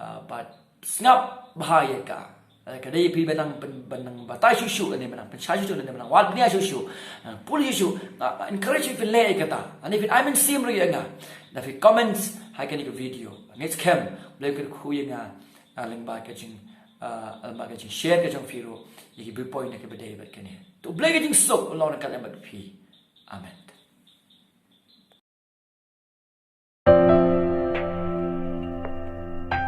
ah, bad sngap bha ïa ka. Ah, ka dei ïa phi ban nang pyn-, ban nang batai shuh shuh ne ban nang pynshai shuh shuh ne ban nang wad bniah shuh shuh, nang pule shuh shuh. Nga encourage ïa phi leh ïa kata. Lane phin ai mynsiem ruh ïa nga da phi comments ha kane ka video. Nga ngeit skhem U Blei un kyrkhu ïa nga, ah, lyngba ka jing, ah, lyngba ka jingshare ka jong phi ruh ïa ki viewpoint na kiba dei bad kane. To U Blei ka jingsuk un long ryngkat lem bad phi. Amen.